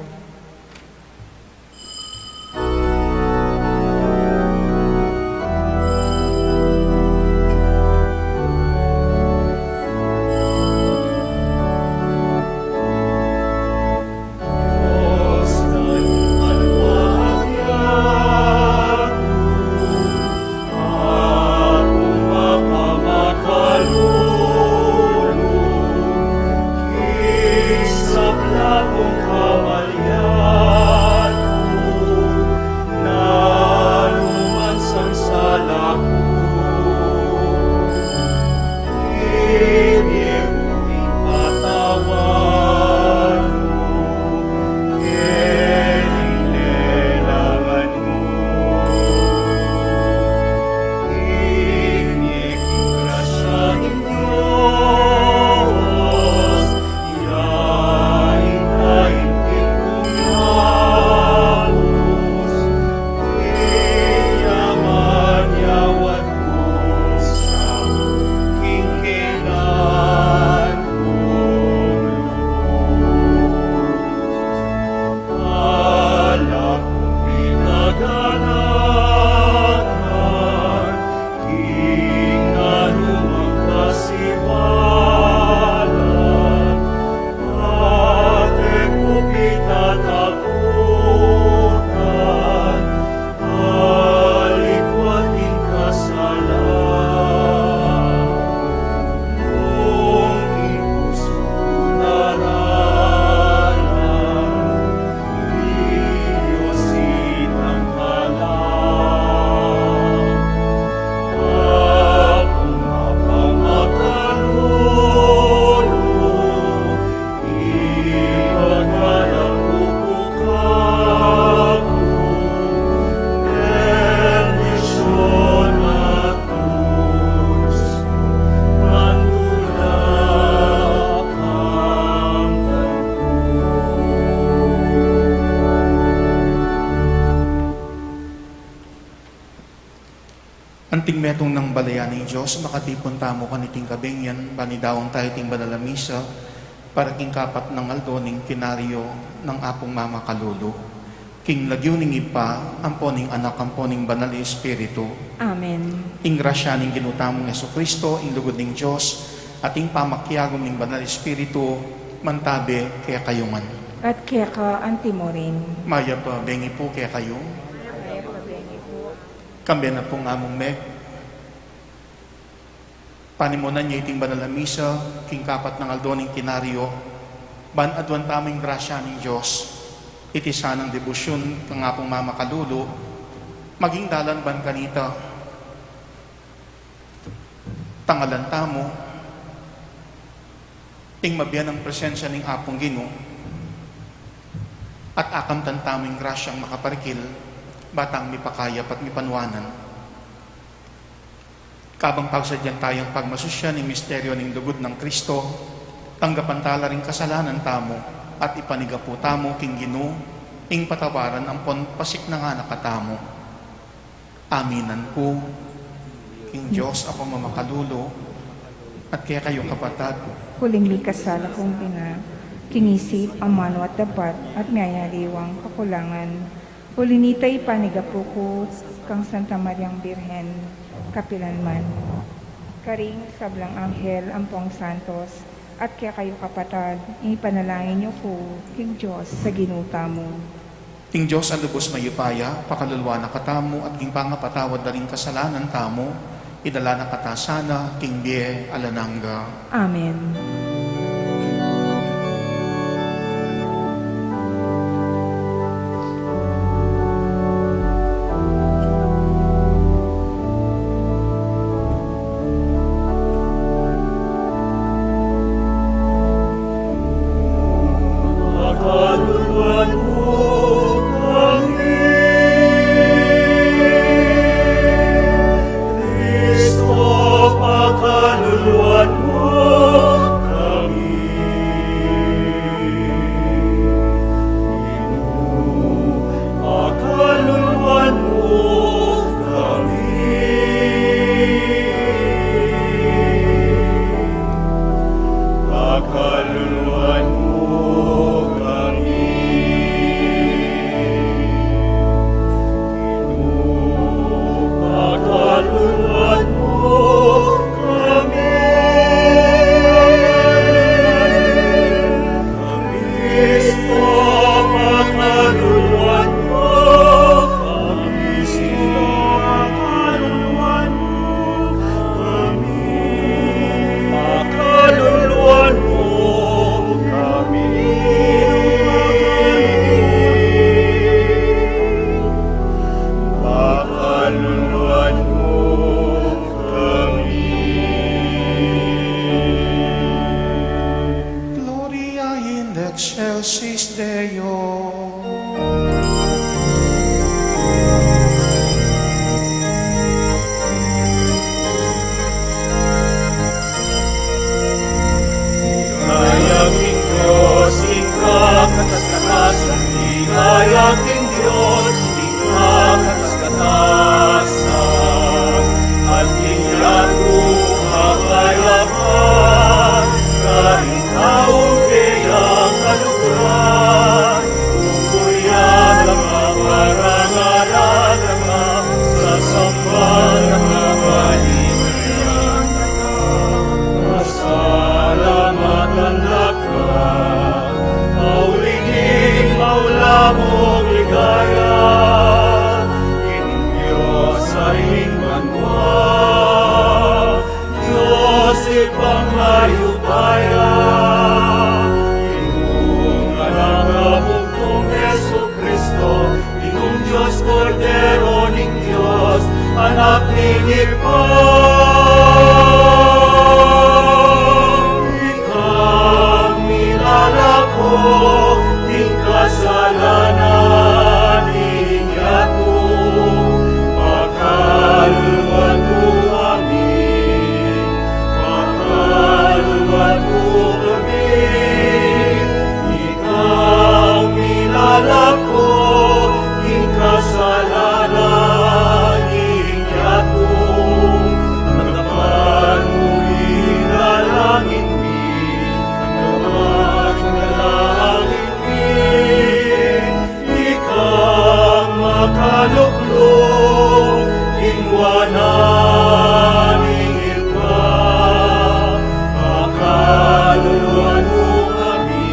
Anting metung nang balayan ning Dios, makatipun tamu kaniting kabenyan, ban idawang taya iting banal a misa, para king kapat nang aldo ning kinaryo nang Apung Mamakalulu. King lagyu ning Ibpa, ampo ning Anak, ampo ning Banal a Espiritu. Amen. Ing grasya ning Ginu tamung Jesucristo, ing lugud ning Dios, at ing pamakiagum ning Banal a Espiritu, mantabe kekayu ngan. At keka antimurin. Mayap a bengi pu kekayu. Mayap a bengi pu. Kambe na pung Amung Meg. Panimunan ya iting banal a misa, king kapat nang aldo ning kinaryo, ban aduan tamu ing grasya ning Dios, iti sanang debosyun kang Apung Mamakalulu, maging dalan ban kanita, tangalan tamu, ing mabie nang presensya ning Apung Ginu, at akamtan tamu ing grasyang makaparikil, ba tang mipakayap at mipanuanan. Kabang pagsadyan tayang pagmasusyan ing misteryo ning lugud nang Kristo, tanggapan ta la ring kasalanan tamu, at ipanigapu tamu king Ginu, ing patawaran ampon pasiknangan na katamu. Aminan ku, king Dios Apung Mamakalulu, at kekayu kapatad. Uling mikasala kung pina, king isip, amanu at dapat, at miyayaliwang kakulangan. Uli nita ipanigapu ku kang Santa Mariang Birhen, kapilan man. Karing sablang anghel ampong santos, at kekayu kapatad, ipanalangin yu ku king Dios a Ginu tamu. Ing Dios a lubos mayupaya, pakaluluan na katamu, at king pangapatawad da ring kasalanan tamu, idala na kata sana king bie alang angga. Amen. Excelsis Deo. Ligaya king Dios, king kakatas-katasan, ligaya king Dios, king kakatas-katasan, at king yatu kapayapan, karing taung kayang kaluguran, lugurian na ka, parangalan na ka, sasamban na ka, paligayan na ka, pasalamatan na ka, mauli ning maula mung ligaya, king Dios Ibpang mayupaya, king Anak a bugtung Jesucristo, Ginung Dios, Kordero ning Dios, Anak ning Ibpa. Ikang milalako king kasalanan ning yatu, pakaluluan mu kami, pakaluluan mu kami. Ikang milalako king kasalanan ning yatu, tanggapan mu ing dalangin mi, tanggapan mu ing dalangin mi. Ikang makalukluk king wanan ning Ibpa, pakaluluan mu kami,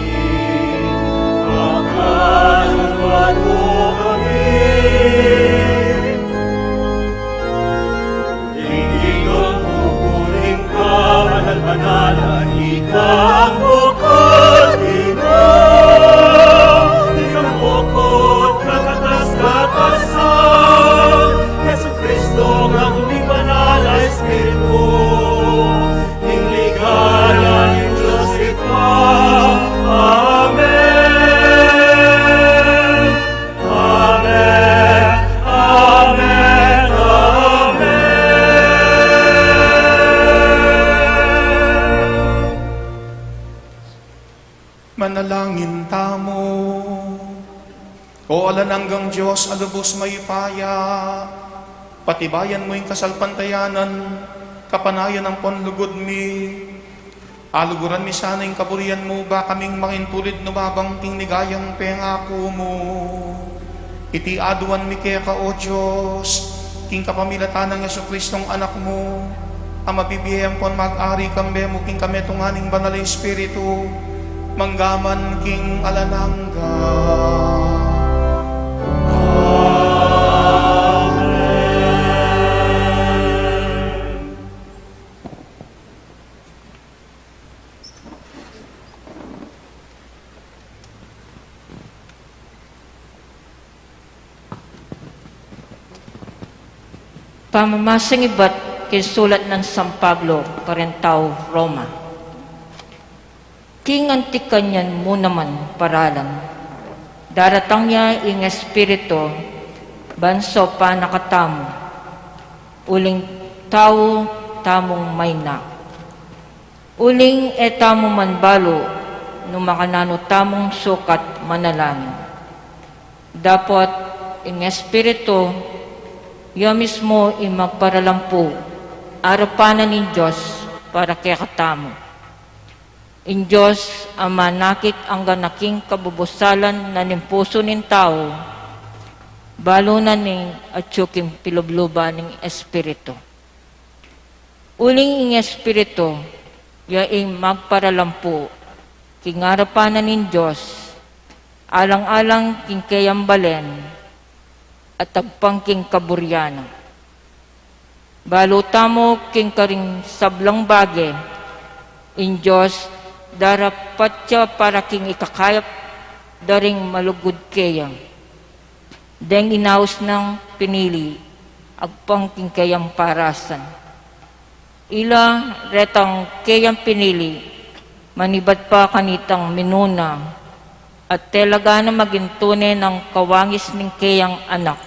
pakaluluan mu kami. Ing ikang bukut ning kabanal-banalan, ikang bukut Ginu, ikang bukut kakatas-katasan, Jesucristo, karing banal a Espiritu, ing ligaya ning Dios Ibpa. Amen. Amen, amen, amen. Manalangin tamu. O alang anggang Dios a lubos mayupaya, patibayan mu ing kasalpantayanan, kapanayan ampon lugud mi. Aluguran mi sana ing kaburian mu, ba kaming makintulid lumabang king ligayang pengaku mu. Iti aduan mi keka, O Dios, king kapamilatan nang Jesucristong Anak mu, a mabibie ampon mag-ari kambe mu king kametungan ning Banal a Espiritu, manggaman king alang angga. Amen. Pamamasang ibat king sulat nang San Pablo karing tau Roma. King anti kanyan mu naman paralan, daratang ya ing Espiritu ban saupan na katamu, uling tau tamung mayna. Uling e tamu man balu nung makananu tamung sukat manalangin. Dapot ing Espiritu, ya mismu ing magparalampu arapan na ning Dios para kekatamu. Ing Dios a manakit anggang king kabubusalan na ning pusu ning tau, balu na ning atyu king pilubluban ning Espiritu. Uling ing Espiritu, ya ing magparalampu king arapan na ning Dios, alang-alang king keyang balen, at agpang king kaburian na. Balu tamu king karing sablang bage, ing Dios darapat ya para king ikakayap da ring malugud keya. Deng inaus nang pinili, agpang king keyang parasan. Ila retang keyang pinili, manibat pa kanitang minuna, At talaga na maging tune nang kawangis ning keyang anak.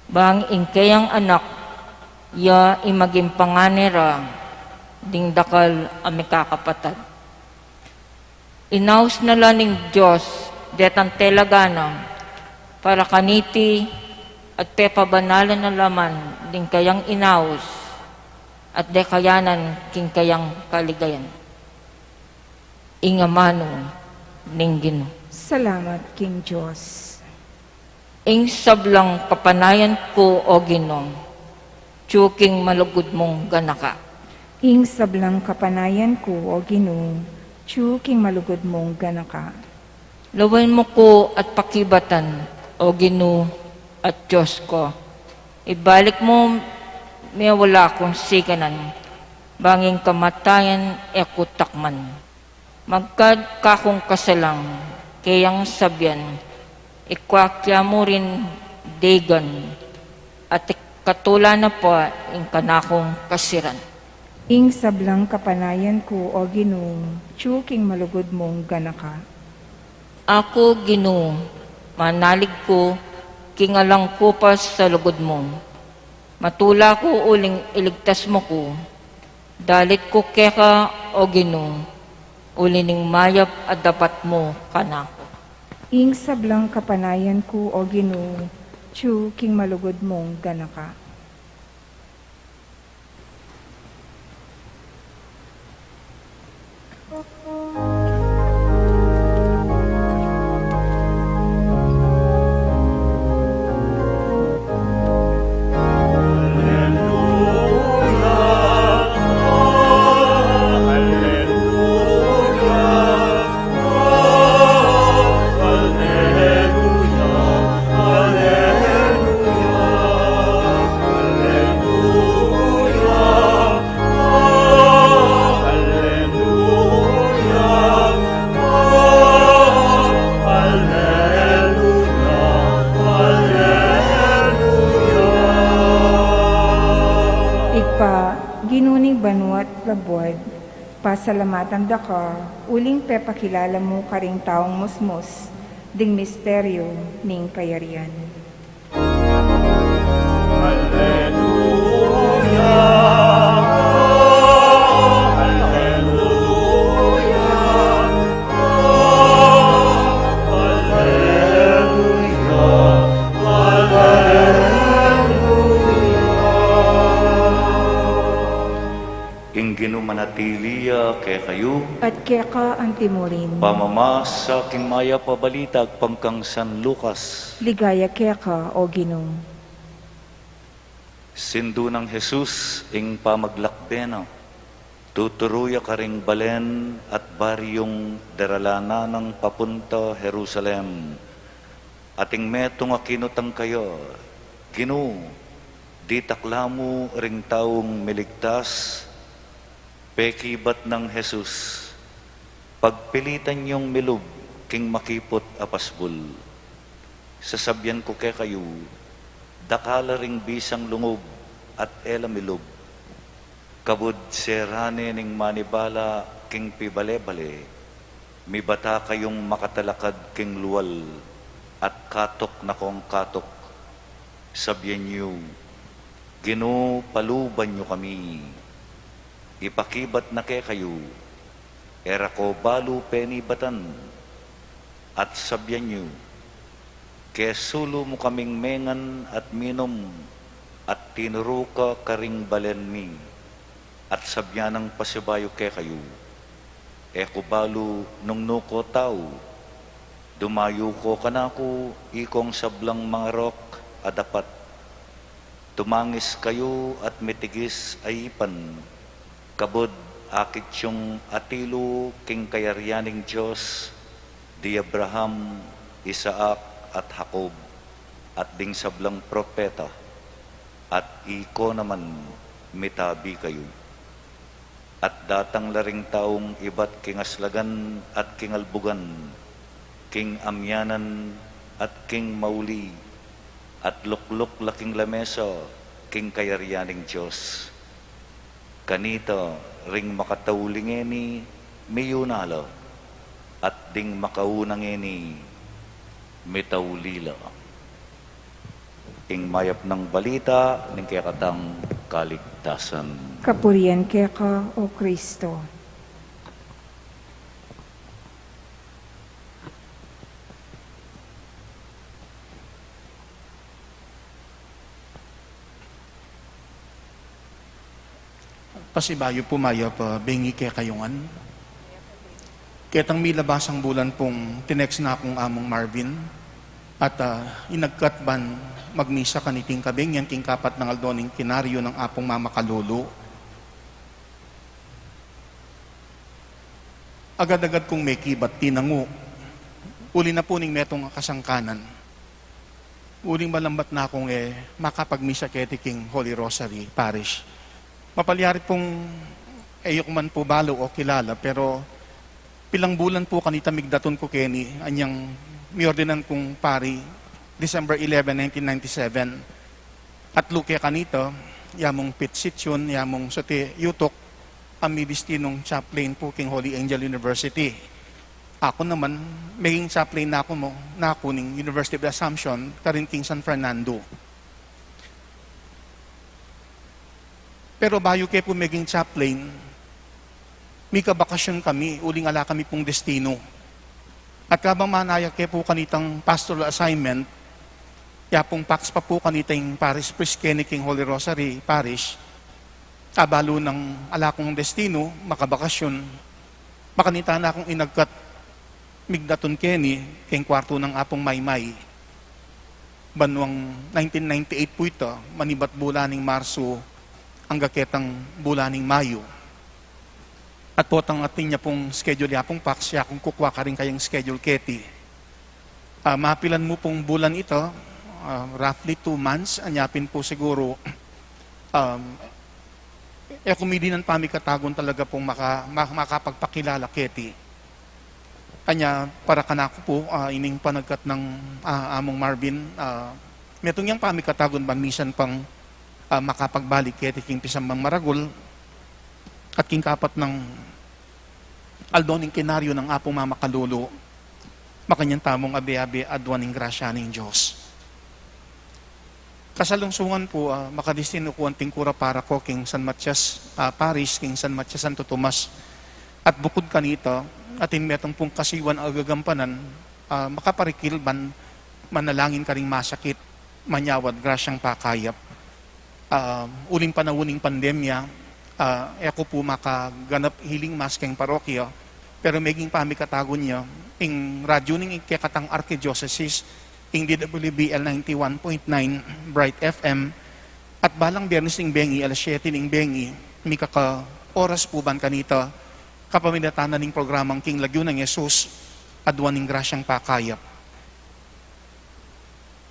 Bang ing keyang anak, ya ing maging pangane ra ding dakal a mikakapatad. Inaus na la ning Dios detang talaga na para kaniti at pepabanalan na la man ding kayang inaus at dekayanan king kayang kaligayan. Ing amanu ning Ginu. Salamat king Dios. Ing sablang kapanayan ku, O Ginu, atyu king malugud mung ganaka. Ing sablang kapanayan ku, O Ginu, atyu king malugud mung ganaka. Lawen mu ku at pakibatan, O Ginu at Dios ku. Ibalik mu mewala kung siganan, bang ing kamatayan e ku takman. Magkad kakung kasalang keyang sabian, ikwa kya mu rin degan, at ikatula na pa ing kanakung kasiran. Ing sablang kapanayan ku, O Ginu, atyu king malugud mung ganaka. Aku, Ginu, manalig ku king alang ku pa sa lugud mu. Matula ku uling iligtas mu ku. Dalit ku keka, O Ginu, uli ning mayap a dapat mu kanaku. Ing sablang kapanayan ku, O Ginu, atyu king malugud mung ganaka. Ibpa, Ginu ning banua't labuad, pasalamatan da ka uling pepakilala mu karing taung musmus ding misteryu ning kayarian. Alleluia, alleluia, alleluia, alleluia. Ing Ginu manatili ya kekayu. At keka anti mu rin. Pamamasa king mayap a balita agpang kang San Lucas. Ligaya keka, O Ginu. Sindu nang Jesus ing pamaglakbe na, tuturu ya karing balen at baryung daralanan nang papunta Jerusalem. Ating metung a kinutang kaya, Ginu, ditak la mu ring taung miligtas? Pekibat nang Jesus, pagpilitan yung milub king makiput a pasbul. Sasabian ku kekayu, dakal la ring bisang lungub at e la milub. Kabud sera ne ning manibala king pibale-bale, mibata kayung makatalakad king lual at katuk na kong katuk. Sabian yu, Ginu, paluban yu kami. Ipakibat na kekayu, e ra ko balu penibatan. At sabian yu, kesulu mu kaming mengan at minum, at tinuru ka karing balen mi. At sabian nang pasibayu kekayu, e ku balu nung nu ko tau, dumayu ko kanaku ikong sablang mangarok a dapat. Tumangis kayu at mitigis a ipan, kabud akit yung atilu king kayarian ning Dios, di Abraham, Isaac, at Jacob, at ding sablang propeta, at iko naman mitabi kayu. At datang la ring taung ibat king aslagan at king albugan, king amianan at king mauli, at lukluk la king lamesa king kayarian ning Dios. Kanita ring makatauli ngeni, miyuna la. At ding makauna ngeni, mitauli la. Ing mayap nang balita ning kekatang kaligtasan. Kapurian keka, O Kristo. Pasibayu pu mayap a bengi kekayu ngan. Ketang milabasang bulan pung tinext na kung Among Marvin at, ah, inagkat ban magmisa kaniting kabengian king kapat nang aldo ning kinaryu nang Apung Mamakalulu. Agad-agad kung mekibat tinangu, uli na pu ning metung a kasangkanan. Uling malambat na kung e makapagmisa keti king Holy Rosary Parish. Mapalyari pung e yu ku man pu balu o kilala, pero pilang bulan pu kanita migdatun ku keni, anyang miordinan kung pari, December eleven, nineteen ninety-seven. Atlu ke kanita, yamung Pit Sitsun, yamung Soti Yutuk, a midestinung chaplain pu king Holy Angel University. Aku naman, meging chaplain na ku mu, na ku ning University of Assumption, karin king San Fernando. Pero bayu ke pu meging chaplain, mikabakasyun kami, uling ala kami pung destinu. At kabang manaya ke pu kanitang pastoral assignment, yapung PACS pa pu kanita ing parish priest keni king Holy Rosary Parish, abalu nang ala kung destinu, makabakasyun, makanita na kung inagkat migdatun keni king kwartu nang Apung Maymay. Banwang nineteen ninety-eight pu ita, manibat bulan ning Marsu, angga ketang bulan ning Mayu. At potang atin ya pung schedule ya pung PACS, ya kung kukwa karin kayang schedule keti. Ah, mapilan mu pung bulan ita, ah, roughly two months, anya pin pu siguru, um, e ku midinan pamikatagun talaga pung maka-, ma-, makapagpakilala keti. Anya, para kanaku pu, ah, ining panagkat nang, ah, Among Marvin, ah, metung yang pamikatagun ban misan pang, ah, makapagbalik keti king pisambang maragul, at king kapat nang aldo ning kinaryu nang Apung Mamakalulu, makanyan tamung abe-abe aduan ning grasya ning Dios. Kasalungsungan pu, ah, makadestinu ku anting kura paroko king San Matias, ah, Parish, king San Matias Santo Tomas. At bukud kanita, atin metung pung kasiwan a gagampanan, ah, makaparikil ban manalangin karing masakit, manyawad grasyang pakayap. Ah, uling panaun ning pandemya, ah, e ku pu makaganap healing mass keng parokya, pero meging pamikatagun ya ing radyu ning kekatang arkidiosesis, ing D W B L ninety-one point nine Bright F M, at balang Biyernes ning bengi, alas siyete ning bengi, mikaka oras pu ban kanita, kapamilatan na ning programang King Lagyu nang Jesus, Aduan ning Grasyang Pakayap.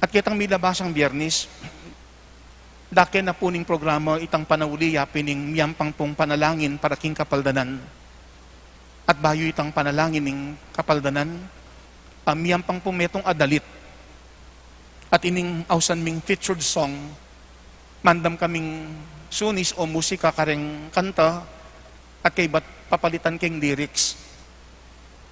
At ketang milabasang Biyernes, dake na pu ning programa itang panauli ya pin ing miyampang pung panalangin para king kapaldanan. At bayu itang panalangin ning kapaldanan, ah, miyampang pung metung a dalit. At ining ausan ming featured song, mandam kaming sunis o musika kareng kanta, at kaybat papalitan keng lyrics.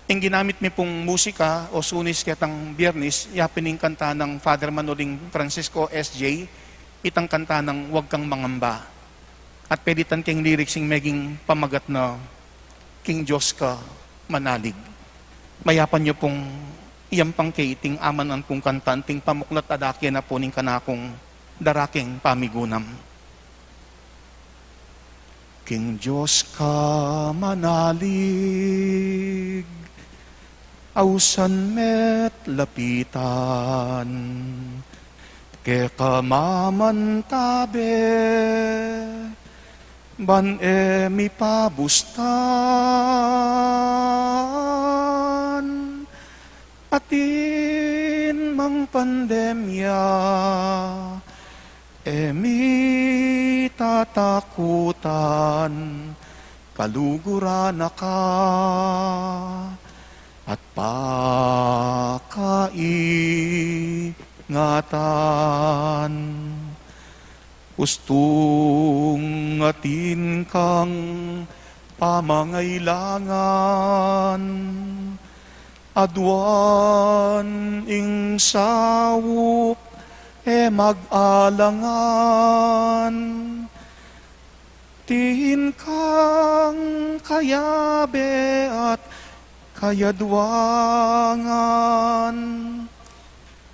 Ing ginamit mi pung musika o sunis ketang Biyernes, ya pin ing kanta nang Father Manoling Francisco S J, itang kanta nang Wag Kang Mangamba. At pelitan keng lyrics ing meging pamagat na King Dios Ka Manalig. Mayapan yu pung iyampang ke iting amanan kung kanta, anting pamuklat a dake na pu ning kanakung darakeng pamigunam. King Dios ka manalig, ausan me't lapitan, keka mamantabe, ban e mi pabustan, atin mang pandemya, e mi tatakutan, kaluguran na ka, at pakaingatan. Ustung atin kang pamangailangan, Aduan ing saup e mag-alangan, tinting kayabe at kayaduangan,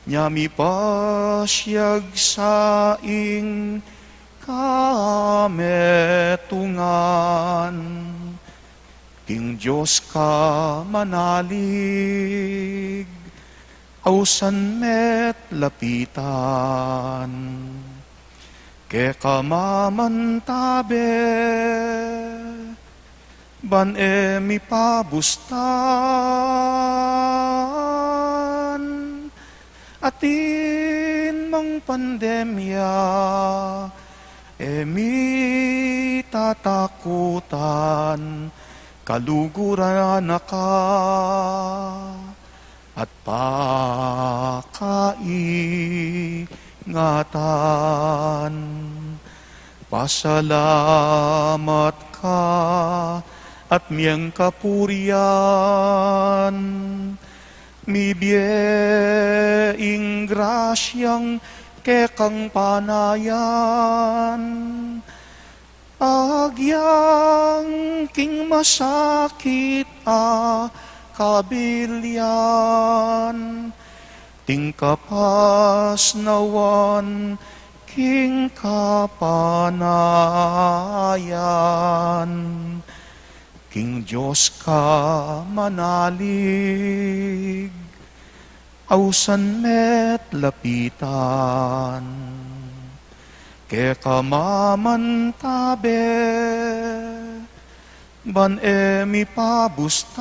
nya mipasyag sa ing kametungan. King Dios ka manalig, ausan me't lapitan. Keka mamantabe, ban e mipabustan. Atin mang pandemya, e mi tatakutan, kaluguran na ka at pakaingatan. Pasalamat ka at miyang kapurian, mibie ing grasyang kekang panayan. Agyang king masakit a kabilian, tingkapas nawan king kapanayan. King Dios ka manalig, ausan me't lapitan. Keka mamantabe, ban e mipabustan.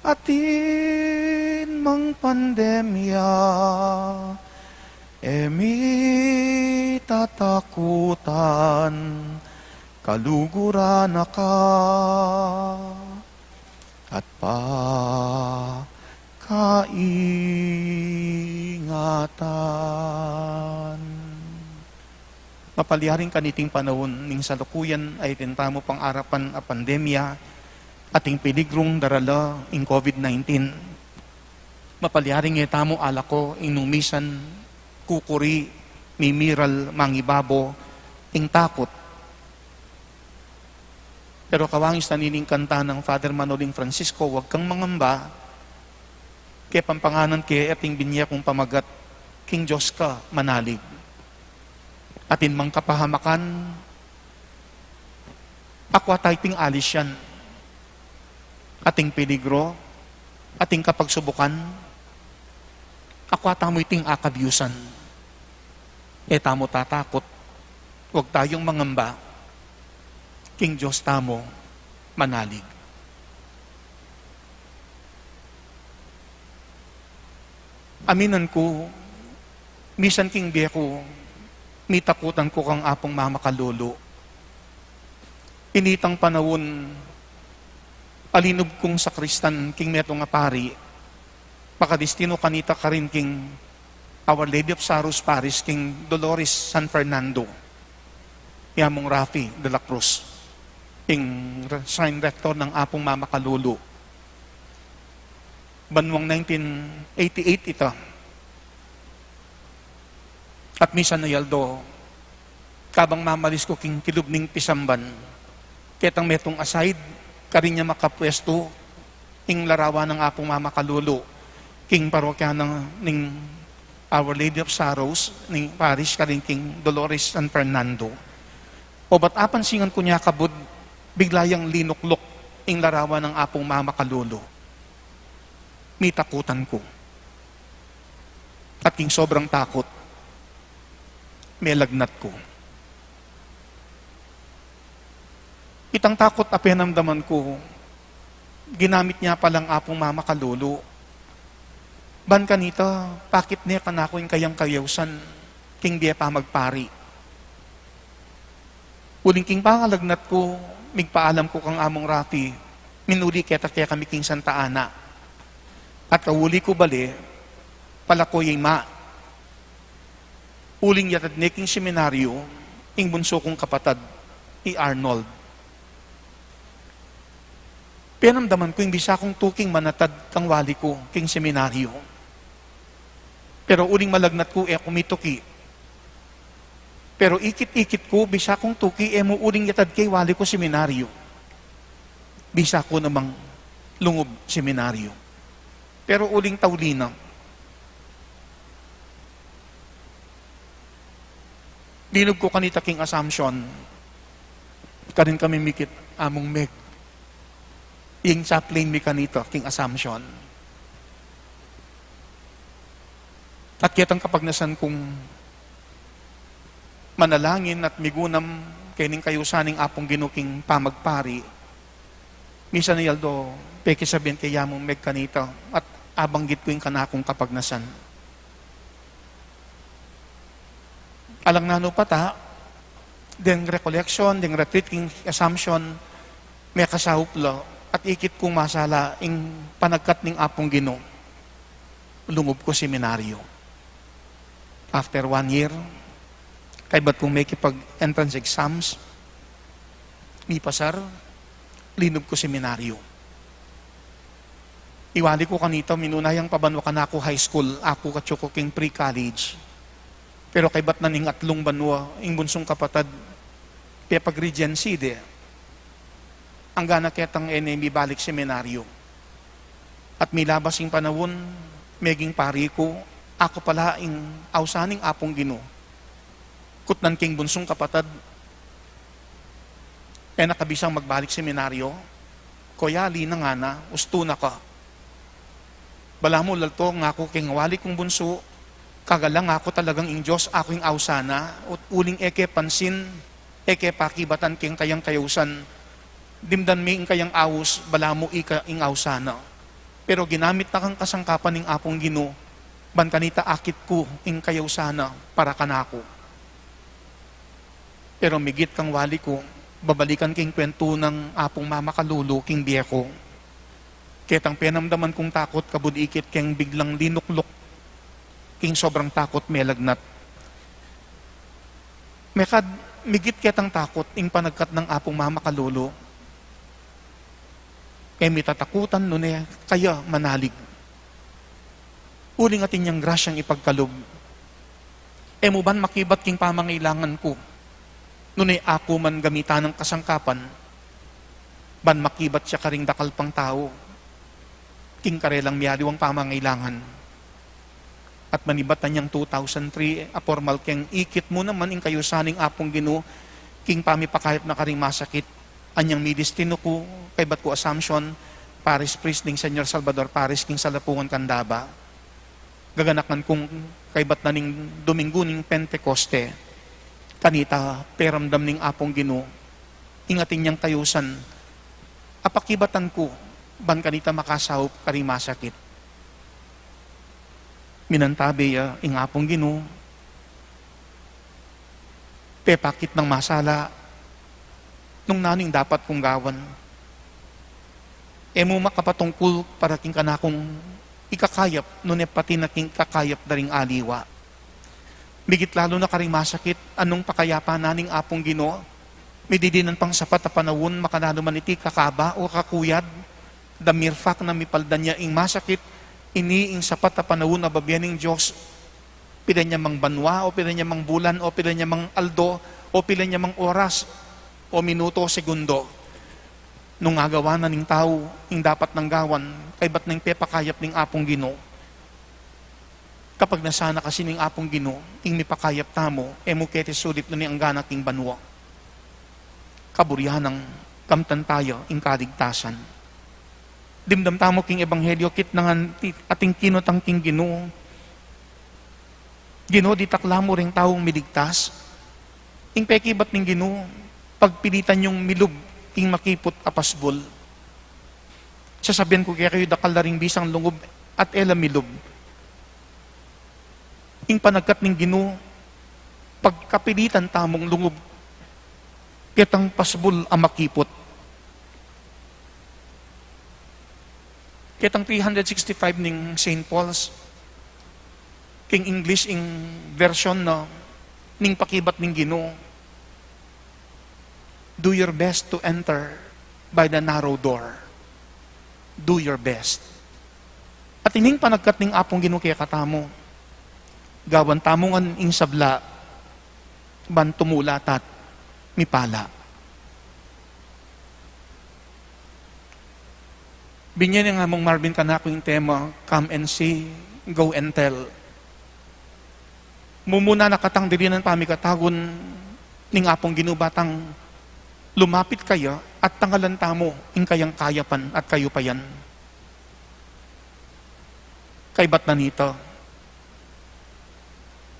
Atin mang pandemya, e mi tatakutan, kaluguran na ka at pakaingatan. Mapalyaring kaniting panaun ning salukuyan a atin tamu pang arapan a pandemya, ating peligrung darala ing COVID nineteen. Mapalyaring e tamu alako ing nung misan kukuri, mimiral, mangibabo ing takut. Pero kawangis na nining kanta nang Father Manoling Francisco, "Huwag kang mangamba, kepampanganan ke ating binye kung pamagat, king Dios ka manalig." Atin mang kapahamakan, akwa tayting alisyan. Ating peligro, ating kapagsubukan, akwa tamu iting akabyusan. E tamu tatakut, huwag tayong mangamba, king Dios tamu manalig. Aminan ku, misan king bie ku, mitakutan ku kang Apung Mamakalulu. Initang panaun, alinub kung sakristan king metung a pari, makadistinu kanita karin king Our Lady of Sorrows Parish king Dolores San Fernando, i Among Rafi de la Cruz, ing re-, shrine rector nang Apung Mamakalulu. Banwang nineteen eighty-eight ita. At misan a aldo, kabang mamalis ku king kilub ning pisamban, ketang metung a side, karin ya makapwestu ing larawan nang Apung Mamakalulu king parokya nang ning Our Lady of Sorrows, ning parish karin king Dolores San Fernando. Obat apansingan ku nya kabud, bigla yang linukluk ing larawan nang Apung Mamakalulu. Mitakutan ku. At king sobrang takut, melagnat ku. Itang takut a penamdaman ku, ginamit nya palang Apung Mamakalulu. Ban kanita, pakit ne kanaku ing kayang kayausan king bie pamagpari. Uling king pangalagnat ku, migpaalam ku kang Among Rafi, minuli keta kekami king Santa Ana. At kauli ku bale, palako ya ima. Uling yatad ne king seminaryo ing bunsu kung kapatad, i Arnold. Penamdaman ku ing bisa kung tuking manatad kang wali ku king seminaryo. Pero uling malagnat ku e ku mituki. Pero ikit-ikit ku, bisa kung tuki e mu uling yatad keng wali ku seminaryo. Bisa ku namang lungub seminaryo. Pero uling tauli na, linub ku kanita king Assumption. Karin kami mikit, Among Meg. Ing chaplain mi kanita king Assumption. At ketang kapagnasan kung manalangin at migunam kening kayusan ning Apung Ginu king pamagpari, misan a aldo, pekisabyan ke ya Among Meg kanita at abanggit ku ing kanakung kapagnasan. Alang nanu pa ta, deng recollection, deng retreat king Assumption, mekasaup la, at ikit kung masala ing panagkat ning Apung Ginu, lungub ku seminaryo. After one year, kaybat kung mekipag-entrance exams, mipasar, linub ku seminaryo. Ing wali ku kanita, minuna yang pabanwa kanaku high school, aku katsuku king pre-college. Pero kaybat na ning atlung banwa, ing bunsung kapatad, pepag-regency de. Anggana ketang e ne mibalik seminaryo. At milabas ing panaun, meging pari ku, aku pala ing ausan ning Apung Ginu. Kutnan king bunsung kapatad, e na ka bisang magbalik seminaryo, kuya, ali na ngana, ustu na ka. Balamu lalto, ngaku king wali kung bunsu, kagalang aku talagang ing Dios, aku ing ausan na, uling e ke pansin, e ke pakibatan king kayang kayausan, dimdan mi ing kayang aus, balamu ika ing ausan na. Pero ginamit na kang kasangkapan ning Apung Ginu, ban kanita akit ku ing kayausan na para kanaku. Pero migit kang wali ku, babalikan king kwentu nang Apung Mama Kalulu king bie ku. Ketang penamdaman kung takut kabud ikit keng biglang linukluk king sobrang takut melagnat. Mekad migit ketang takut ing panagkat nang Apung Mama Kalulu. E mi tatakutan nune kaya manalig. Uling atin yang grasyang ipagkalub. E mu ban makibat king pamangailangan ku. Nune aku man gamitan nang kasangkapan. Ban makibat ya karing dakal pang tau. King karelang mialiwang pamangailangan. At manibat anyang two thousand three, a formal keng ikit mu naman ing kayusan ning Apung Ginu, king pamipakayap na karing masakit, anyang midistinu ku, kaybat ku Assumption, Parish Priest ning Señor Salvador Parish, king Salapungan, Candaba. Gaganakan kung kaybat na ning Domingo ning Pentecoste, kanita, peramdam ning Apung Ginu, ing atin yang kayusan, a pakibatan ku, ban kanita makasaup karing masakit. Minantabe ya ing Apung Ginu, pepakit nang masala, nung nanu ing dapat kung gawan. E mu makapatungkul para king kanakung ikakayap, nune pati na king kakayap da ring aliwa. Migit lalu na karing masakit, anung pakayapan na ning Apung Ginu, mididinan pang sapat a panaun, makananuman iti kakaba o kakuyad, the mere fact na mipaldan ya ing masakit, ini ing sapat a panaun a babie ning Dios, pira nya mang banua, o pira nya mang bulan, o pira nya mang aldo, o pira nya mang oras, o minuto, o segundo. Nung agawa na ning tau ing dapat nang gawan, kaybat na ing pepakayap ning Apung Ginu. Kapagnasan na kasi ning Apung Ginu, ing mipakayap tamu, e mu keti sulip nune anggana king banua. Kaburian nang kamtan taya ing kaligtasan. Dimdam tamu king ebanghelyo, kitnangan ti-, ating kinutang king Ginu. Ginu, ditak la mu ring taung miligtas. Ing pekibat ning Ginu, pagpilitan yung milub king makiput a pasbul. Sasabian ku kekayu, dakal la ring bisang lungub at e la milub. Ing panagkat ning Ginu, pagkapilitan tamung lungub ketang pasbul a makiput. Ketang three hundred sixty-five ning Saint Paul's, king English ing version na ning pakibat ning Ginu, "Do your best to enter by the narrow door." Do your best. At ining panagkat ning Apung Ginu kekatamu, gawan tamu ngan ing sabla, ban tumulat at mipala. Binye neng Among Marvin kanaku ing tema, "Come and See, Go and Tell." Mumuna na katang dirinan pamikatagun ning Apung Ginu ba tang lumapit kaya at tangalan tamu ing kayang kayapan at kayupayan. Kaybat na nita,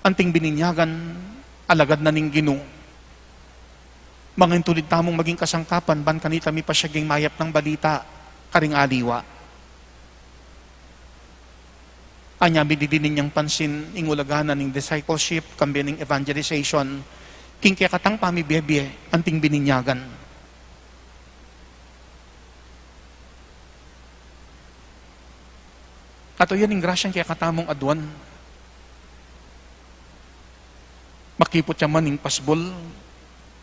anting bininyagan, alagad na ning Ginu, mangintulid tamung maging kasangkapan ban kanita mipasyag ing mayap nang balita karing aliwa. Anya, mididi ninyang pansin ing ulagan na ning discipleship, kambe ning evangelization, king kekatang pamibie-bie, anting bininyagan. At o yan ing grasyang kekatamung aduan. Makiput ya man ing pasbul,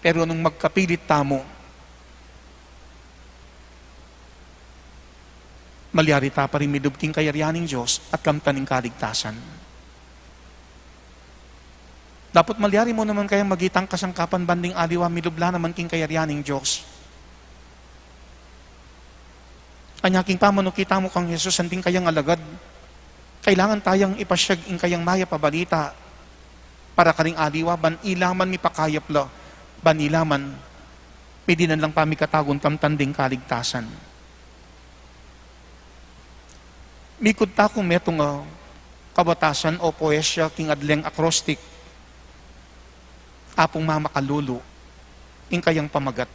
pero nung magkapilit tamu, malyari ta pa rin midub king kayarian ning Dios at kamtan ing kaligtasan. Dapot malyari mu naman kayang magitang kasangkapan ban ding aliwa midub la naman king kayarian ning Dios. Anya king pamanukit tamu kang Jesus, anting kayang alagad, kailangan tayang ipasyag ing kayang mayap a balita para karing aliwa ban ila man mipakayap la, ban ila man midinan lang pamikatagun kamtan ding kaligtasan. Mikud ta kung metung a kawatasan o poesya king adleng acrostic, Apung Mamakalulu, ing kayang pamagat.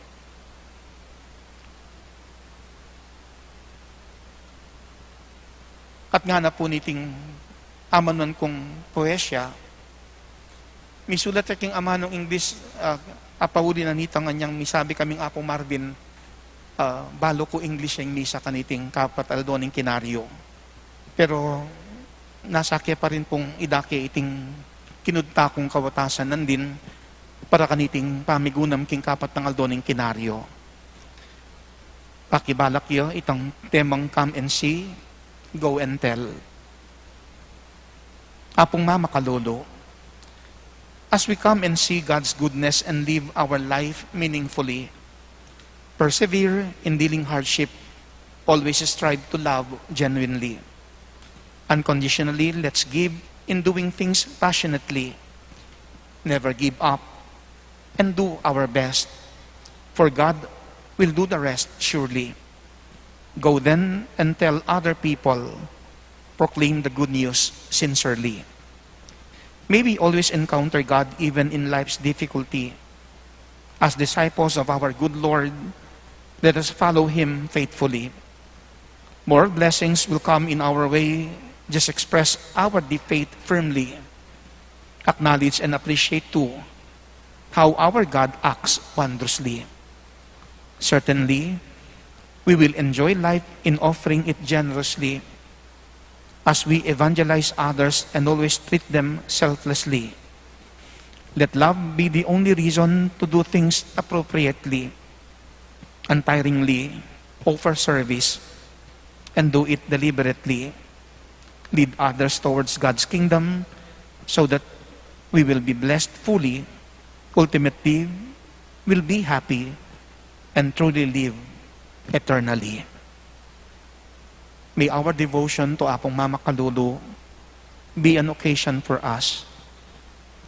At ngana pu niting amanuan kung poesya, misulat ya king amanung English, ah, apauli na nita nganyang misabi kaming Apung Marvin, ah, balu ku English ing misa kaniting kapat aldo ning Kinaryo. Pero nasa ke pa rin pung idake iting kinud ta kung kawatasan nandin para kaniting pamigunam king kapat nang aldo ning Kinaryo. Pakibalak ya itang temang "Come and See, Go and Tell." Apung Mamakalulu, as we come and see God's goodness and live our life meaningfully, persevere in dealing hardship, always strive to love genuinely. Unconditionally, let's give in doing things passionately. Never give up and do our best, for God will do the rest surely. Go then and tell other people, proclaim the good news sincerely. May we always encounter God even in life's difficulty. As disciples of our good Lord, let us follow Him faithfully. More blessings will come in our way. Just express our deep faith firmly. Acknowledge and appreciate too how our God acts wondrously. Certainly, we will enjoy life in offering it generously as we evangelize others and always treat them selflessly. Let love be the only reason to do things appropriately, untiringly, offer service, and do it deliberately. Lead others towards God's kingdom so that we will be blessed fully, ultimately, will be happy, and truly live eternally. May our devotion to Apung Mamakalulu be an occasion for us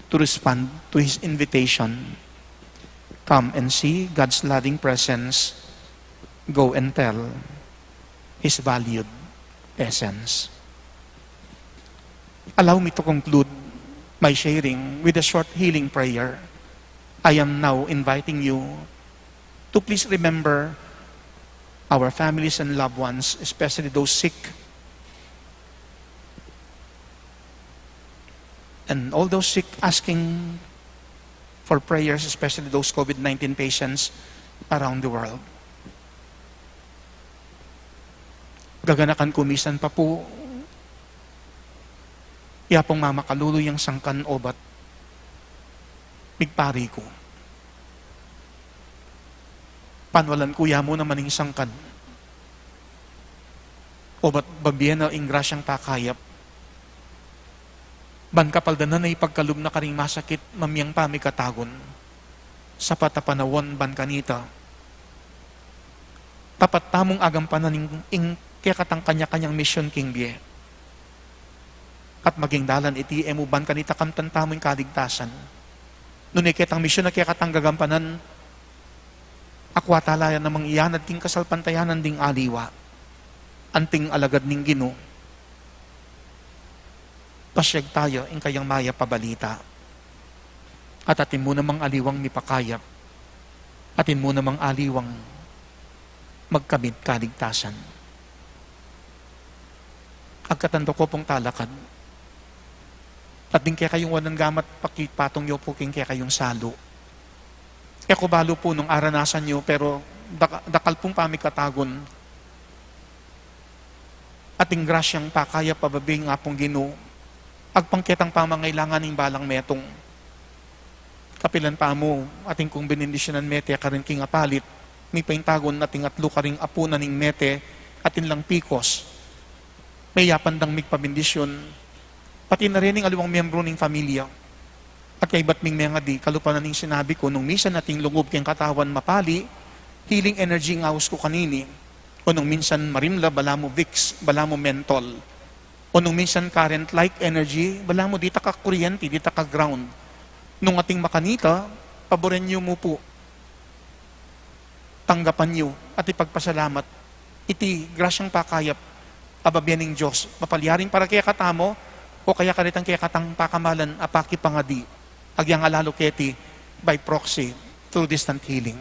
to respond to his invitation. Come and see God's loving presence. Go and tell his valued essence. Allow me to conclude my sharing with a short healing prayer. I am now inviting you to please remember our families and loved ones, especially those sick, and all those sick asking for prayers, especially those COVID nineteen patients around the world. Gaganakan ku misan pa pu, ya pung mamakalulu yang sangkan obat migpari ku. Panwalan ku ya mu naman ing sangkan. O bat babie na ing grasyang pakayap, ban kapaldanan na ipagkalub na karing masakit, mamiang pamikatagun, sapat a panaun ban kanita. Tapat tamung agampanan ing, ing kekatang kanya-kanyang misyon king bie. At maging dalan iti e mu ban kanita kamtan tamu ing kaligtasan. Nune ketang misyon a kekatang gagampanan, akua tala ya namang iyanad king kasalpantayanan ding aliwa, anting alagad ning Ginu, pasyag taya ing kayang mayap a balita. At atin mu namang aliwang mipakayap, atin mu namang aliwang magkamit kaligtasan. Agkatan do ko pung talakad. At ding kekayung wanan gamat, pakipatung yu pu king kekayung salu. E ku balu pu nung aranasan yu, pero dak-, dakal pung pamikatagun. Ating grasyang pakayap a babie ning Apung Ginu, agpang ketang pamangailangan ning balang metung. Kapilan pa mu, atin kung benendisyonan mete karin king apalit, mipaintagun ating atlu karing apu na ning mete, atin lang pikos. Meyapan dang migpabendisyon, pati na rin ing aliwang miyembro ning pamilya. At kaybat ming mengadi, kalupa na ning sinabi ku, nung minsan ating lungub king katawan mapali, healing energy ing aus ku kanini. O nung minsan marimla, balamu Vicks, balamu menthol. O nung minsan current-like energy, balamu dita ka kuryente, dita ka ground. Nung ating makanita, paburen yu mu pu. Tanggapan yu at ipagpasalamat iti grasyang pakayap a babie ning Dios, mapalyaring para kekatamu, o kaya karetang kekatang pakamalan a pakipangadi, agyang alalu keti by proxy through distant healing.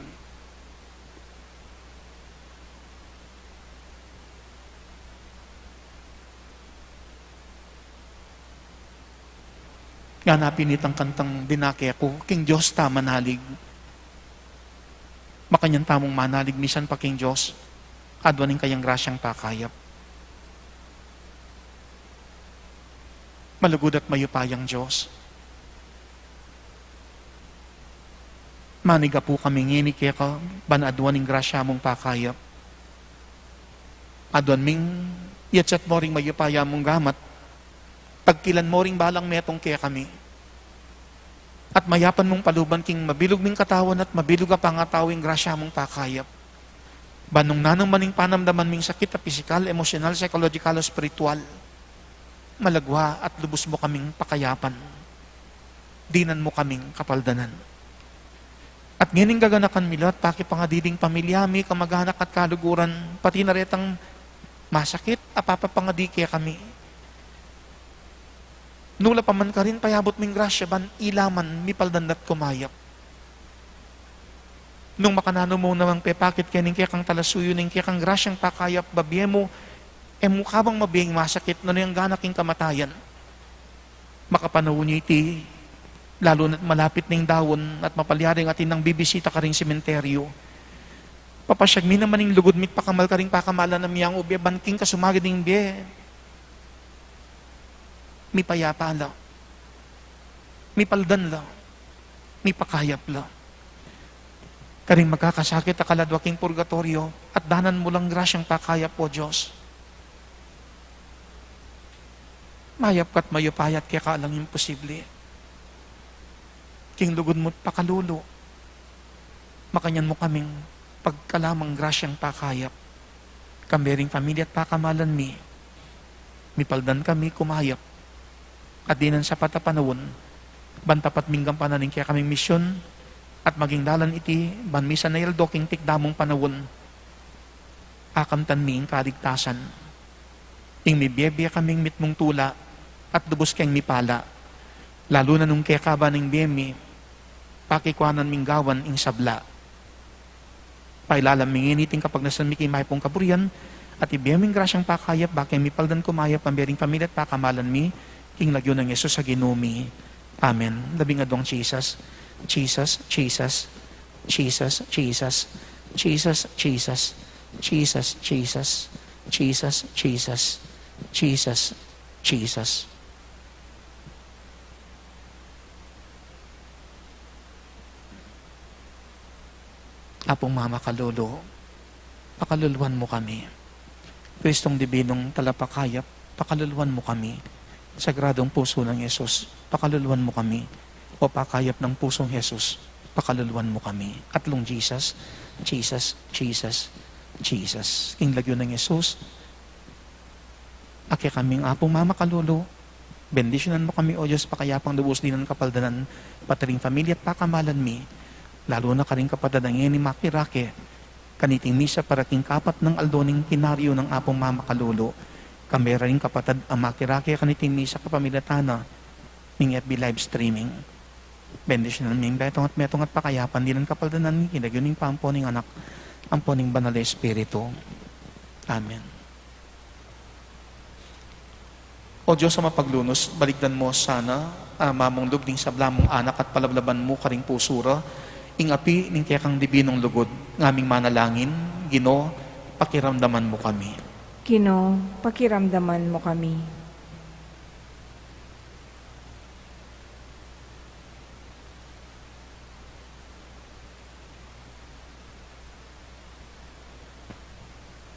Ngana pin itang kantang dinake ku, king Dios ta manalig. Makanyan tamung manalig misan pa king Dios, aduan ing kayang grasyang pakayap. Malugud at mayupayang Dios, manigapu kami ngeni keka, ban aduan ing grasya mung pakayap. Aduan ming yatsat mo ring mayupaya mung gamat, tagkilan mo ring balang metung kekami. At mayapan mung paluban king mabilug ming katawan at mabilug a pangatau ing grasya mung pakayap. Ban nung nanung man ing panamdaman ming sakit a pisikal, emosyonal, psychological, o spiritual, malagwa at lubus mu kaming pakayapan. Dinan mu kaming kapaldanan. At ngening gaganakan mi la at pakipangadi ding pamilya mi, kamaganak at kaluguran, pati na retang masakit, a papapangadi kekami. Nula pa man karin, payabut ming grasya ban ila man mipaldan at kumayap. Nung makananu mu namang pepakit keni ing kekang talasuyu ning kekang grasyang pakayap, babie mu, e mu kabang mabie ing masakit, nanu yang gana king kamatayan. Makapanaun yu iti, lalu na't malapit ning daun at mapalyari ing atin nang bibisita karing sementeryo. Papasyag mi naman ing lugud mi't pakamal karing pakamalan a miang ubie ban king kasumagid ning bie, mipayapa la, mipaldan la, mipakayap la. Karing magkakasakit a kaladwa king purgatoryo, at danan mu lang grasyang pakayap, O Dios. Mayap ka't mayupaya at keka alang imposible. King lugud mu't pakalulu, makanyan mu kaming pagkalamang grasyang pakayap. Kambe ring pamilya at pakamalan mi, mipaldan kami kumayap at dinan sapat a panaun, ban tapat ming gampanan ing kekaming misyon, at maging dalan iti ban misan a yaldo king tikdamung panaun, akamtan mi ing kaligtasan. Ing mibiebie kaming mitmung tula at lubus keng mipala, lalu na nung keka ban ing bie mi, pakikuanan ming gawan ing sabla. Pailalam mi ngeni iting kapagnasan mi king mayap mung kaburian, at ibie ming grasyang pakayap, bakeng mipaldan kumayap, pambe ring pamilya at pakamalan mi, king lagyu nang Jesus a Ginu mi. Amen. Labing aduang Jesus, Jesus, Jesus, Jesus, Jesus, Jesus, Jesus, Jesus, Jesus, Jesus, Jesus, Jesus, Jesus. Apung mamakalulu, pakaluluan mu kami. Kristong dibinong talapakayap, pakaluluan mu kami. Sagradong Puso nang Jesus, pakaluluan mu kami. O pakayap nang Pusong Jesus, pakaluluan mu kami. Atlung Jesus, Jesus, Jesus, Jesus. King lagyu nang Jesus, a kekaming Apung mamakalulu, bendisyunan mu kami, O Dios, pakayapang lubus dinan kapaldanan, pati ring pamilya at pakamalan mi, lalu na karing kapatad a ngeni makirake kaniting misa para king kapat nang aldo ning kinaryu nang Apung mamakalulu. Kambe ra ring kapatad a makirake kaniting misa kapamilatan na ning F B live streaming. Bendisyunan ming betung at metung at pakayapan dinan kapaldanan king lagyu ning Ibpa, ampo ning Anak, ampo ning Banal a Espiritu. Amen. O Dios a mapaglunus, balikdan mu sana a mamung lub ning sabla mung anak at palablaban mu karing pusu ra ing api ning kekang dibinung lugud. Ngaming manalangin, Ginu, pakiramdaman mu kami. Ginu, pakiramdaman mu kami.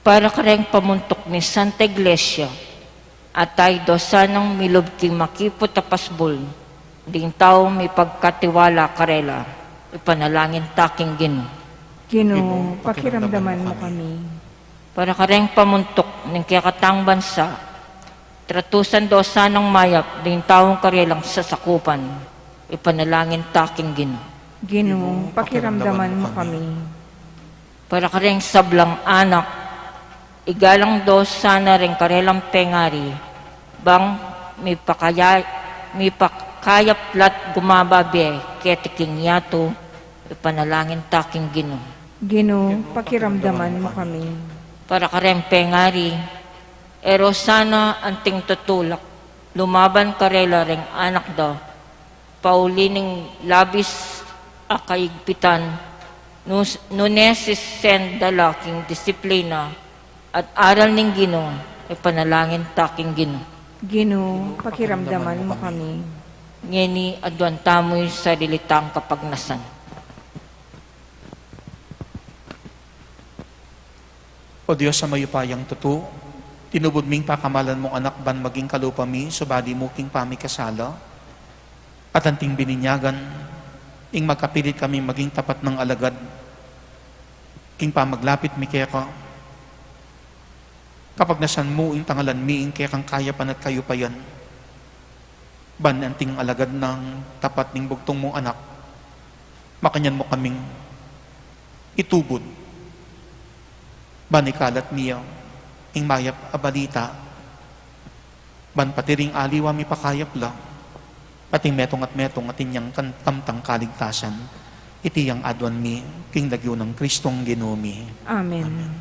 Para kareng pamuntuk ning Santa Iglesia, at tayu do sanang milub king makiput a pasbul ding taung mipagkatiwala karela, ipanalangin ta king Ginu. Ginu, pakiramdaman mu kami. Para kareng pamuntuk ning kekatang bansa, tratusan do sanang mayap ding taung karelang sasakupan, ipanalangin ta king Ginu. Ginu, pakiramdaman mu kami. Para kareng sablang anak, igalang do sana reng karelang pengari, bang mipakaya-, mipakayap la't gumababe keti king yatu, ipanalangin ta king Ginu. Ginu, pakiramdaman mu kami. Para kareng pengari, e ro sana anting tutulak lumaban karela reng anak da, pauli ning labis a kaigpitan, nus-, nune sisenda la king disiplina at aral ning Ginu, ipanalangin ta king Ginu. Ginu, pakiramdaman mu kami. Ngeni aduan tamu ing sarili tang kapagnasan. O Dios a mayupayang tutu, tinubud ming pakamalan mung Anak ban maging kalupa mi, subali mu king pamikasala, at anting bininyagan, ing magkapilit kami maging tapat nang alagad, king pamaglapit mi keka, kapagnasan mu ing tangalan mi ing kekang kayapan at kayupayan. Ban anting alagad nang tapat ning bugtung mung Anak, makanyan mu kaming itubud. Ban ikalat mi ya ing mayap a balita. Ban pati ring aliwa mipakayap la. Pati metung at metung atin yang kan-, kamtang kaligtasan. Iti yang aduan mi, king lagyu nang Kristong Ginu mi. Amen. Amen.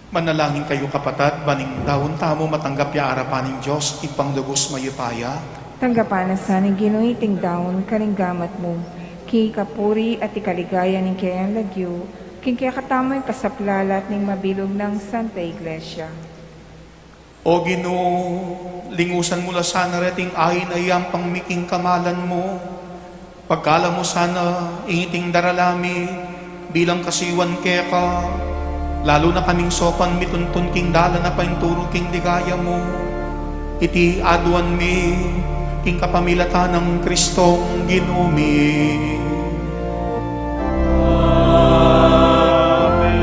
Manalangin kayu, kapatad, ban ing daun tamu matanggap ya arapan ning Dios Ibpang lubus mayupaya. Tanggapan na sa ning Ginu iting daun karing gamat mu, king kapuri at ikaligaya ning kayang lagyu, king kekatamung kasaplalan at ning mabilug nang Santa Iglesia. O Ginu, lingusan mu la sana reting ain a iyampang mi king kamalan mu. Pagkalam mu sana ing iting daralan mi bilang kasiwan keka, lalu na kaming saupan mituntun king dalan a painturu king ligaya mu. Iti aduan mi king kapamilatan nang Kristong Ginu mi. Amen.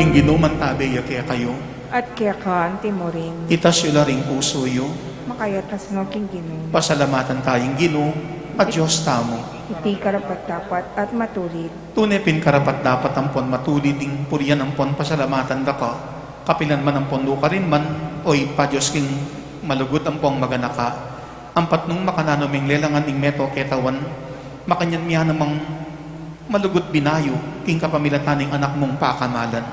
Ing Ginu mantabe ya kekayu. At keka anti mu rin. Itas yu la ring pusu yu. Makayatas no king Ginu. Pasalamatan taya ing Ginu a Dios tamu. Iti karapat-dapat at matulid. Tune pin karapat-dapat ampon matulid ing purian ampon pasalamatan da ka, kapilan man ampon nukarin man, o Ibpa Dios king malugud ampon maganaka. Ampat nung makananu ming lelangan ing meto ketawan, makanyan mi namang malugud binayu king kapamilatan ning Anak mung pakamalan.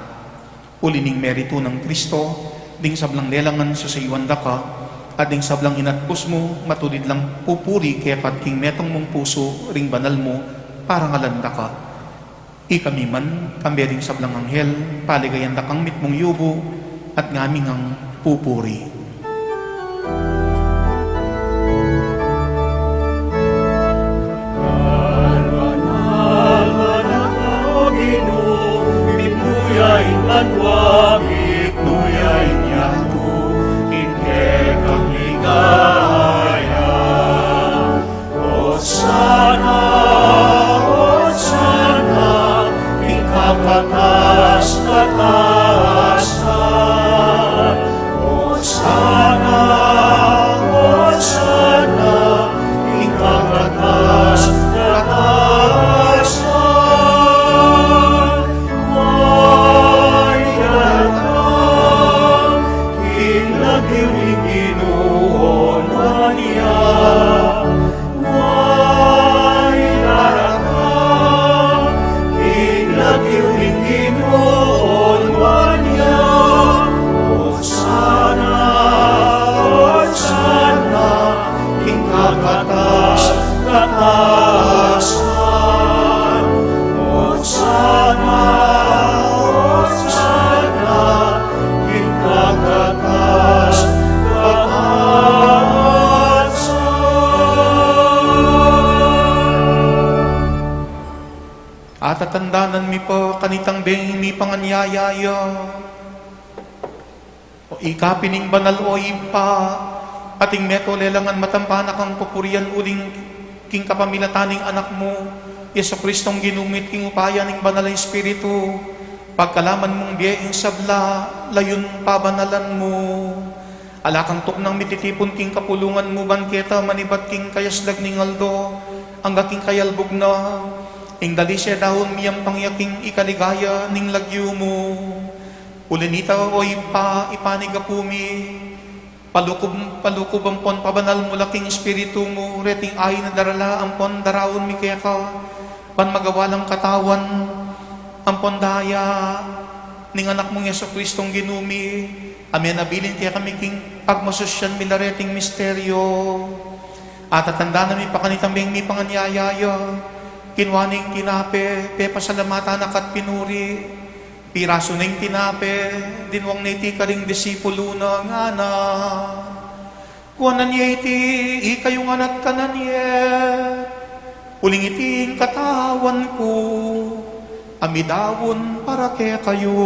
Uli ning meritu nang Kristo, ding sablang lelangan susuyuan da ka, at ding sablang inatbus mu, matulid lang pupuri keka king metung mung pusu ring banal mu, parangalan da ka. Ikami man, kambe ding sablang anghel, paligayan da kang mitmung yubu, at ngami ngang pupuri. Banal, banal ka, O Ginu, mitmu ya ing banua, mitmu ya ing yatu, king kekang ligaya. Hosanna, Hosanna, king kakatas-katasan. Hosanna, Hosanna, king kakatas-katasan. May daratang king lagyu ning Ginu, nuan ya. May daratang king lagyu ning Ginu, nuan ya. Hosanna, Hosanna, king kakatas-katasan. Hosanna, Hosanna, king kakatas-katasan. Atatandanan mi pa kanitang bengi mi panganyayaya. O ika pin ing banal, o Ibpa, at ing meto lelangan matampa na kang pupurian uling king kapamilatan ning Anak mu, Jesu Kristong Ginu mi, king upaya ning Banal a Espiritu, pagkalaman mung bie ing sabla, layun pabanalan mu. Ala kang tuknang mititipun king kapulungan mu ban keta manibat king kayaslag ning aldo, angga king kayalbug na, ing dalise daun miyampang ya king ikaligaya ning lagyu mu. Uli nita, o Ibpa, ipanigapu mi, palukub, palukub ampon pabanal mu la king Espiritu mu, reting ain a darala ampon daraun mi keka, ban magawa lang katawan ampon daya ning Anak mung Jesu Kristong Ginu mi, a menabilin kekami king pagmasusyan mi la reting misteryo. Atatandanan mi pa kanitang bengi mi panganyayaya, kinua ne ing tinape, pepasalamatan na ka't pinuri, pirasu ne ing tinape, dinwang ne iti karing disipulu na, ngana: Kuanan ye iti, ikayu ngan at kanan ye, uling iti ing katawan ku, a midaun para kekayu.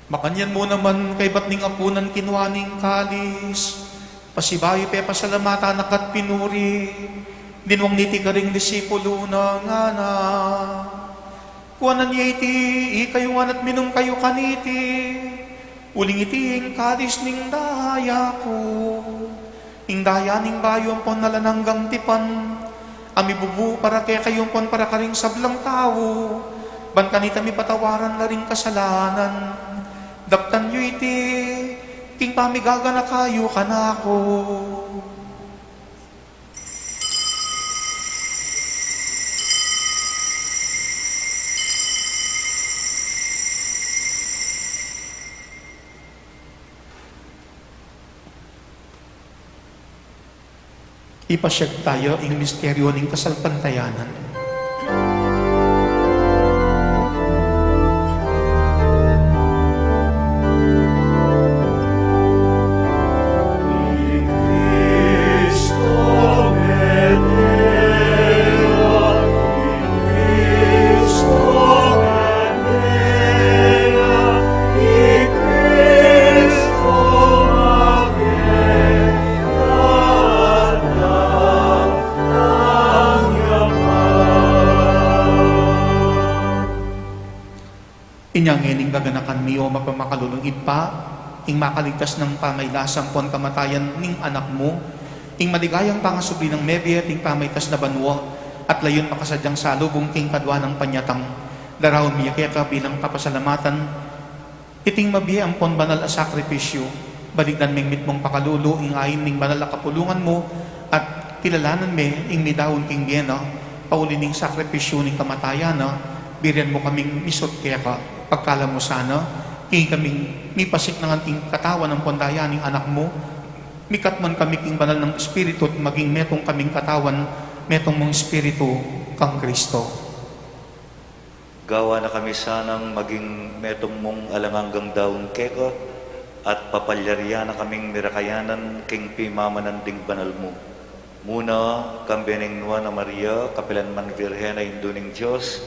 Makanyan mu naman kaybat ning apunan kinua ne ing kalis, pasibayu pepasalamatan na ka't pinuri, dinwang ne iti karing disipulu na, ngana: Kuanan ye iti, ikayu ngan at minum kayu kaniti, uling iti ing kalis ning daya ku, ing daya ning bayu ampon alang anggang tipan, a mibubu para kekayu ampon para karing sablang tau, ban kanita mipatawaran la ring kasalanan. Daptan yu iti king pamigaganaka yu kanaku. Ipasiag taya ing misteryu ning kasalpantayanan. Inya ngeni ing gaganakan mi, o mapamakalulung Ibpa, ing makaligtas nang pamailas ampon kamatayan ning Anak mu, ing maligayang pangasubli nang mebie at ing pamaitas na banua, at layun makasadyang salubung king kadua nang panyatang, daraun mi ya keka bilang kapasalamatan, iting mabie ampon banal a sakripisyu, balikdan meng mitmung pakalulu ing ain ning banal a kapulungan mu, at kilalanan me ing midaun king bie na, pauli ning sakripisyu ning kamatayan na, birian mu kaming misut keka, pagkalam mu sana, king kaming mipasiknangan king katawan ampon daya ning Anak mu, mikatman kami king banal nang Espiritu, at maging metung kaming katawan, metung mung Espiritu, kang Kristo. Gawa na kami sanang maging metung mung alang anggang daun keka, at papalyarian na kaming mirakayanan king pimamanan ding banal mu. Muna, kambe ning Nuan a Maria, kapilan man Virgen a Indu ning Dios,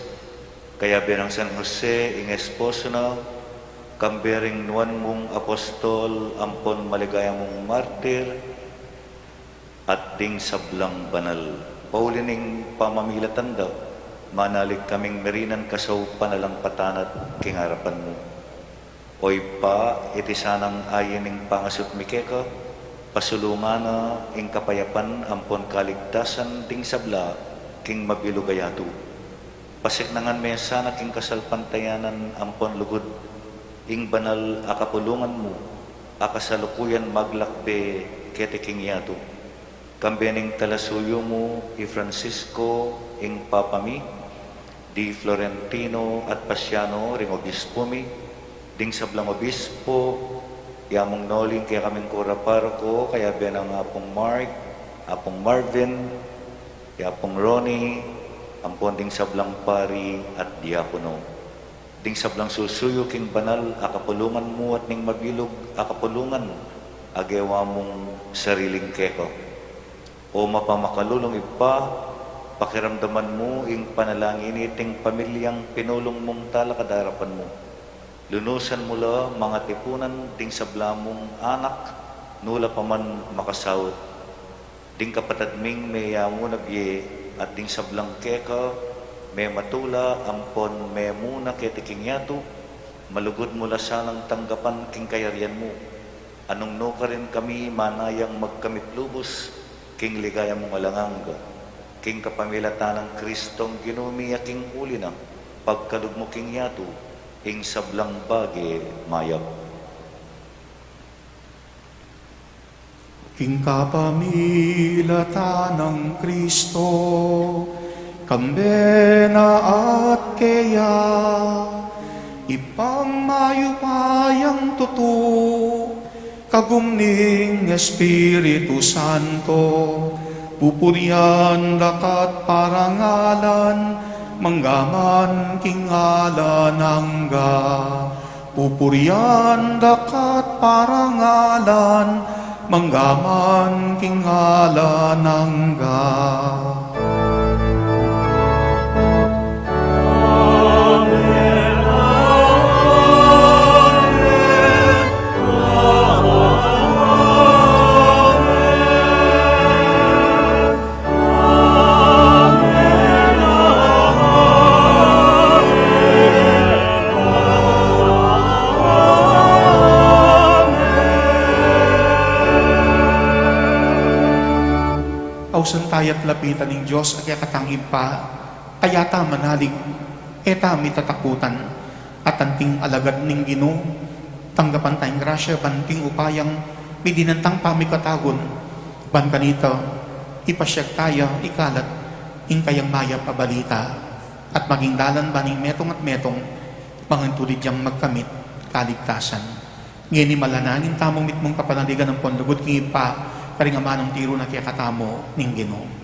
kayabe nang San Jose, ing esposo na, kambe ring nuan mung apostol, ampon maligaya mung martir, at ding sablang banal. Pauli ning pamamilatan da, manalig kaming mirinan kasaupan alang patanat king arapan mu. O Ibpa, iti sanang ain ning pangasut mi keka, pasulungan na ing kapayapan ampon kaligtasan ding sabla king mabilug a yatu. Pasiknangan me sana king kasalpantayanan ampon lugud ing banal a kapulungan mu, a kasalukuyan maglakbe keti king yatu. Kambe ning talasuyu mu, i Francisco, ing Papa mi, di Florentino at Pasiano, ring obispo mi, ding sablang obispo, ya mung Noli, ing kekaming kura paroko, kayabe nang Apung Mark, Apung Marvin, ya Apung Ronnie, ampon ding sablang pari at diakono. Ding sablang susuyu king banal a kapulungan mu at ning mabilug a kapulungan a gewa mung sariling keka. O mapamakalulung Ibpa, pakiramdaman mu ing panalangin iting pamilyang pinulung mung talakad arapan mu. Lunusan mu la mangatipunan ding sabla mung anak, nu la pa man makasaut. Ding kapatad ming meyamu na bie, at ding sablang keka, mematula ampon memuna keti king yatu, malugud mu la sanang tanggapan king kayarian mu. Anung nukarin kami manayang magkamit lubus king ligaya mung alang angga, king kapamilatan nang Kristong Ginu mi a king uli na, pagkalub mu king yatu, ing sablang bage mayap. King kapamilatan nang Kristo, kambe na at keya, Ibpang mayupayang tutu, kagum ning Espiritu Santo, pupurian da ka't parangalan, manggaman king alang angga. Pupurian da ka't parangalan, manggaman king alang angga. A Kausan taya't lapitan ning Dios a kekatang Ibpa, kaya ta manalig, e ta mitatakutan, at anting alagad ning Ginu, tanggapan tayang grasya ban king upayang midinan tang pamikatagun, ban kanita, ipasiag taya, ikalat, ing kayang mayap a balita, at maging dalan ba ning metung at metung, mangintulid yang magkamit, kaligtasan. Ngeni malanangin tamung mitmung kapanaligan ampon lugud king Ibpa, karing amanung tiru na kekatamu ning Ginu.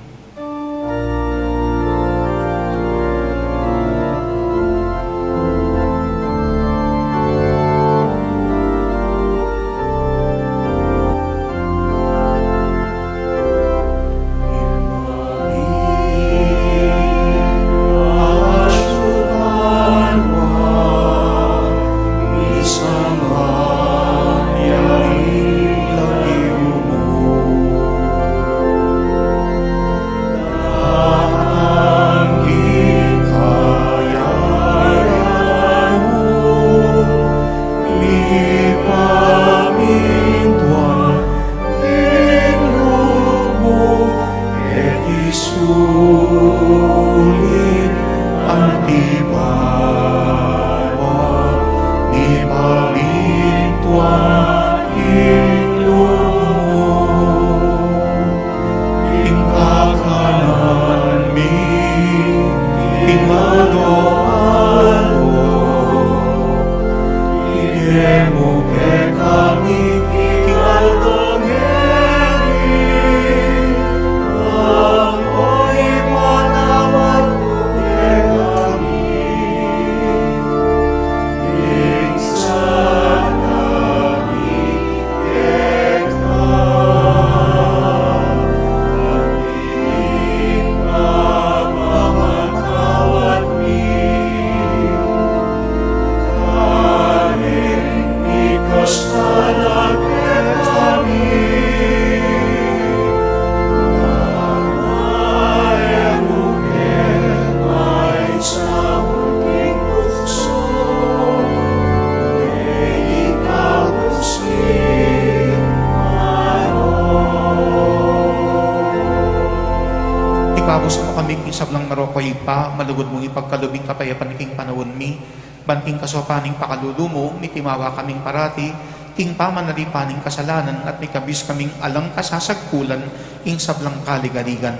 Ipamitua ing lugmu, e isulit anti bawa, ipamitua ing lugmu. Ing kakanan mi king aldo-aldo, ibie mu kekami king aldo ngeni, ampo ipatawad mu kekami ing sala mi keka, anti ing pamamatawad mi karing mikasala kekami. Ikabus mu kami king sablang marok, o Ibpa, malugud mung ipagkalub ing kapayapan king panaun mi, ban king kasaupan ning pakalulu mu, mitimawa kaming parati king pamanalipan ning kasalanan at mikabus kaming alang kasasagkulan king sablang kaligaligan,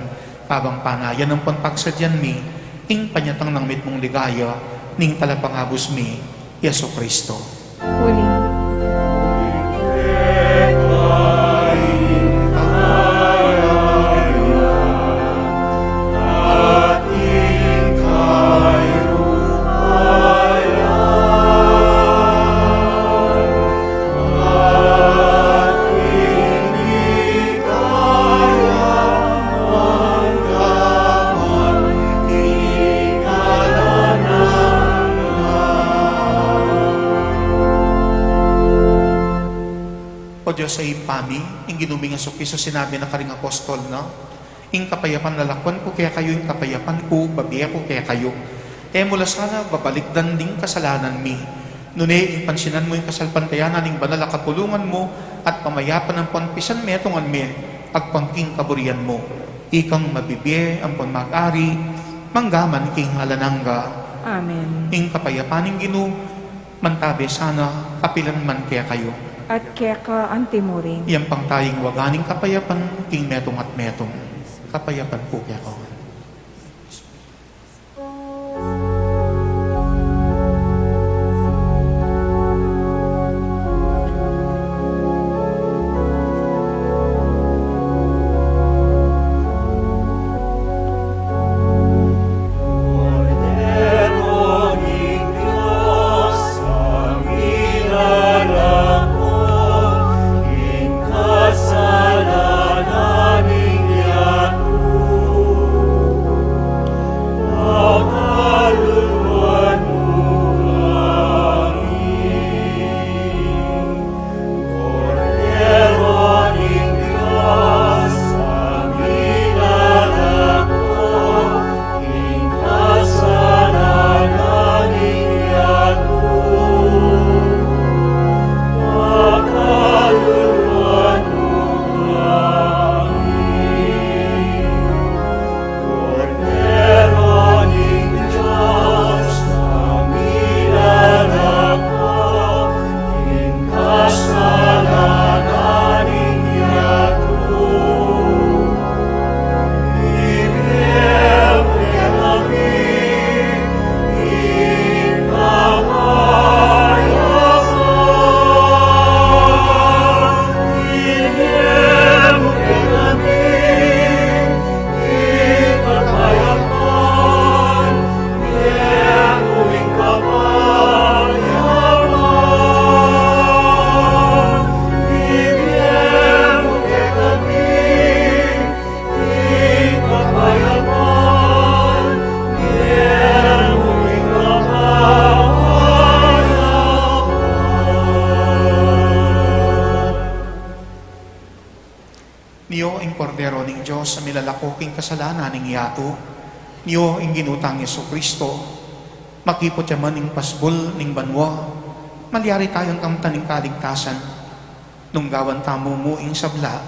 kabang panayan ampon pagsadyan mi ing panyatang nang mitmung ligaya ning Talapangabus mi, Jesucristo. Uling. O Dios a Ibpa mi, ing Ginu ming Jesucristo sinabi na karing apostol na, ing kapayapan lalakwan ku kekayu, ing kapayapan ku babie ku kekayu. E mu la sana babalikdan ding kasalanan mi, nune ing pansinan mu ing kasalpantayanan ning banal a kapulungan mu at pamayapan ampon pisanmetungan mi agpang king kaburian mu. Ikang mabibie ampon mag-ari mangga man king alang angga. Amen. Ing kapayapan ning Ginu mantabe sana kapilan man kekayu. At keka antimurin. Iyampang taya ing waga ning kapayapan king metung at metung. Kapayapan pu kekayu. a milalako king kasalanan ning yatu. Nyo ing Ginu tang Jesucristo, makiput ya man ing pasbul ning banua, malyari tayang kamtan ning kaligtasan. Nung gawan tamu mu ing sabla,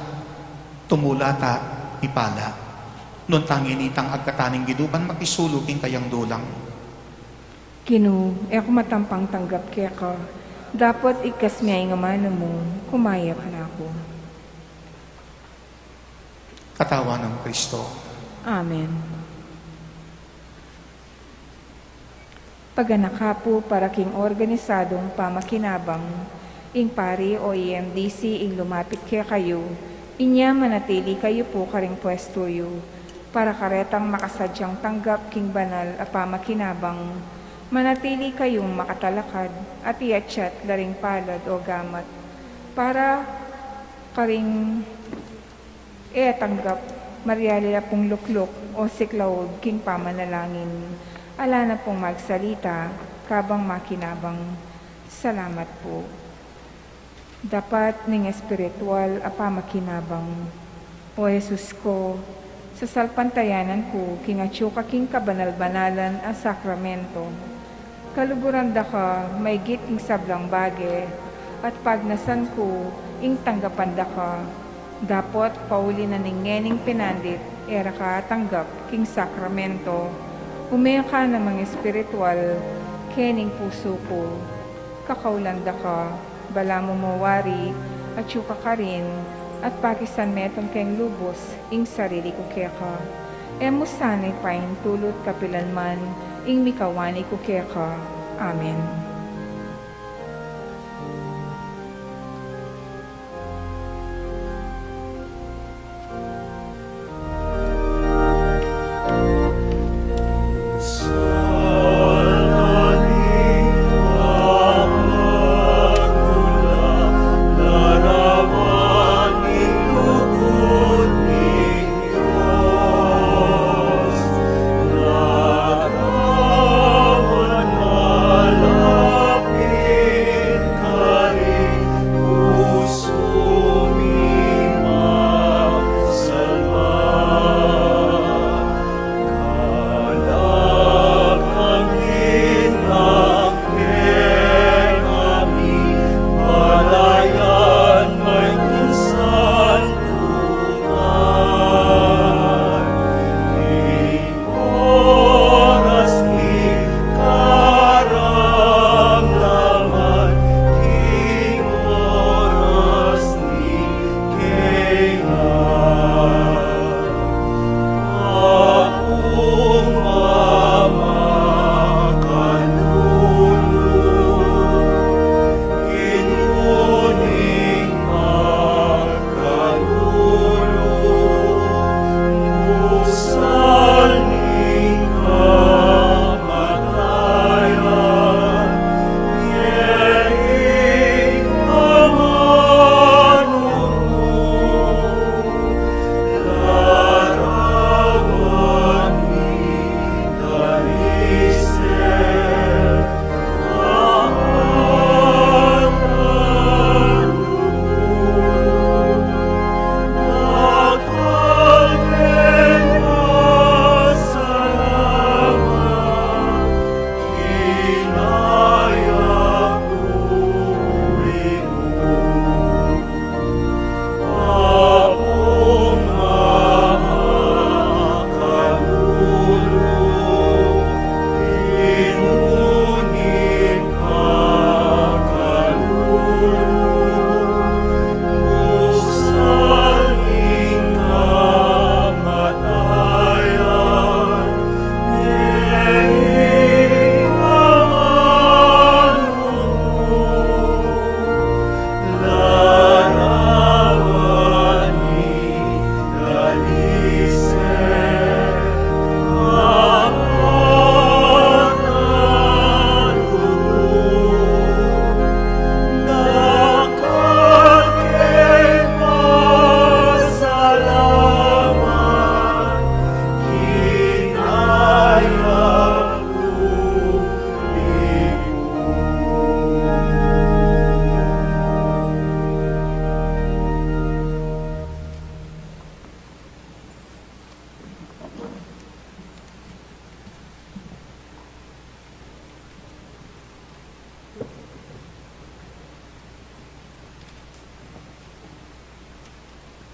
tumula ta, ipala. Nung tangi nitang agkataning giduban makisulu king kayang dulang. Ginu, e ku matampang tanggap keka, dapot igkas me ing amanu mu, kumayap na ku. Katawan nang Kristo. Amen. Paganaka pu para king organisadung pamakinabang, ing pari o E M D C ing lumapit kekayu, inya manatili kayu pu karing pwestu yu, para karetang makasadyang tanggap king banal a pamakinabang, manatili kayung makatalakad, at iatyat la ring palad o gamat, para karing e tanggap, maryali la pung lukluk o siklaud king pamanalangin. Ala na pung magsalita, kabang makinabang. Salamat pu. Dapat ning espiritual a pamakinabang. O Jesus ku, sasalpantayanan ku king atyu ka king kabanal-banalan a sakramento. Kaluguran da ka maigit king sablang bage, at pagnasan ku ing tanggapan da ka. Dapot pauli na ning ngening pinandit, e ra ka atanggap king sakramento. Ume ka namang espiritual kening pusu ku. Kakaulan da ka, balamu mu wari, atyu ka karin, at pakisanmetung keng lubus ing sarili ku keka. E mu sana ipaintulut kapilan man ing mikawani ku keka. Amen.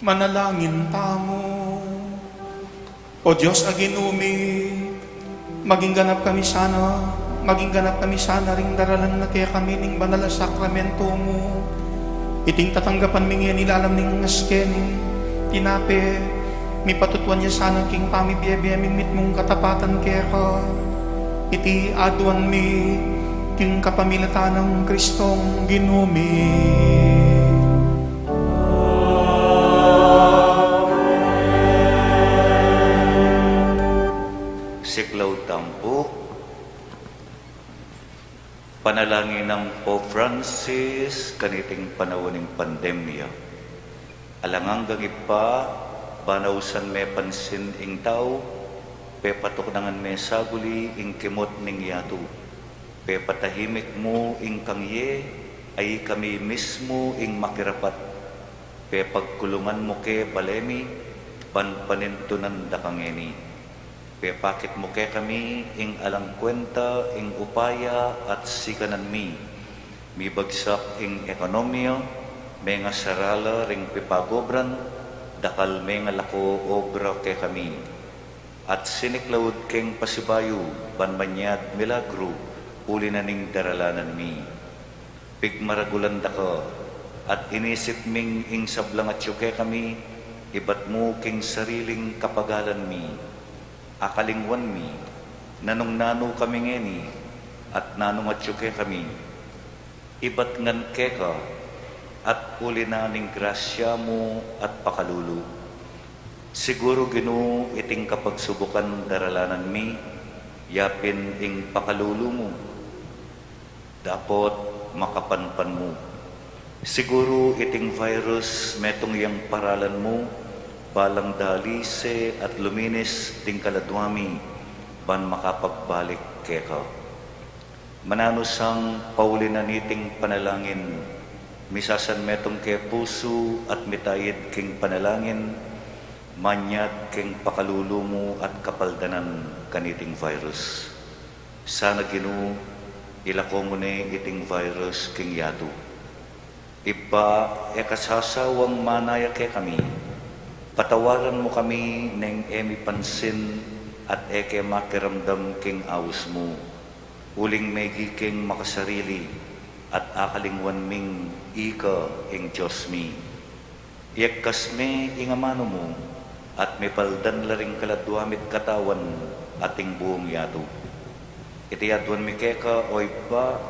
Manalangin tamu. O Dios a Ginu mi, maging ganap kami sana, maging ganap kami sana ring daralan na kekami ning banal a sakramento mu. Iting tatanggapan mi ngeni lalam ning ngas kening tinape, mipatutuan ya sana king pamibie-bie ming mitmung katapatan keka. Iti aduan mi king kapamilatan nang Kristong Ginu mi. Siklaud tamu pu. Panalangin nang Pope Francis kaniting panaun ning pandemya. Alang anggang Ibpa, ban ausan me pansin ing tau, pepatuknangan me saguli ing kimot ning yatu. Pepatahimik mu ing kangye, a ikami mismu ing makirapat. Pepagkulungan mu ke bale mi, ban panintunan da ka ngeni. Pepakit mu kekami ing alang kwenta ing upaya at sikanan mi. Mibagsak ing ekonomiya, mengasarala ring pipagobran, dakal mengalako obra kekami. At siniklaud keng pasibayu, ban manyad milagru, uli na ning daralanan mi. Pigmaragulan da ka, at inisip ming ing sablang atyu kekami, ibat mu king sariling kapagalan mi. Akalingwan mi, nanung nanu kami ngeni, at nanung atyu kekami. Ibat ngan keka, at uli na ning grasya mu at pakalulu. Siguru, Ginu, iting kapagsubukan daralanan mi, yapin ing pakalulu mu. Dapot makapanpan mu. Siguru iting virus metung yang paralan mu, balang dalise at luminis ding kaladua mi, ban makapagbalik keka. Mananu sang pauli na niting panalangin, misasan metung ke pusu at mitayid king panalangin, manyad king pakalulu mu at kapaldanan kaniting virus. Sana, Ginu, ilako mu ne iting virus king yatu. Ibpa, e ka sasawang manaya kekami. Patawaran mu kami neng e mi pansin at e ke makiramdam king aus mu. Uling megi keng makasarili at akalingwan ming ika ing Dios mi. Iekkas me ing amanu mu, at mipaldan la ring kaladua mit katawan at ing buung yatu. Iti aduan mi keka, o Ibpa,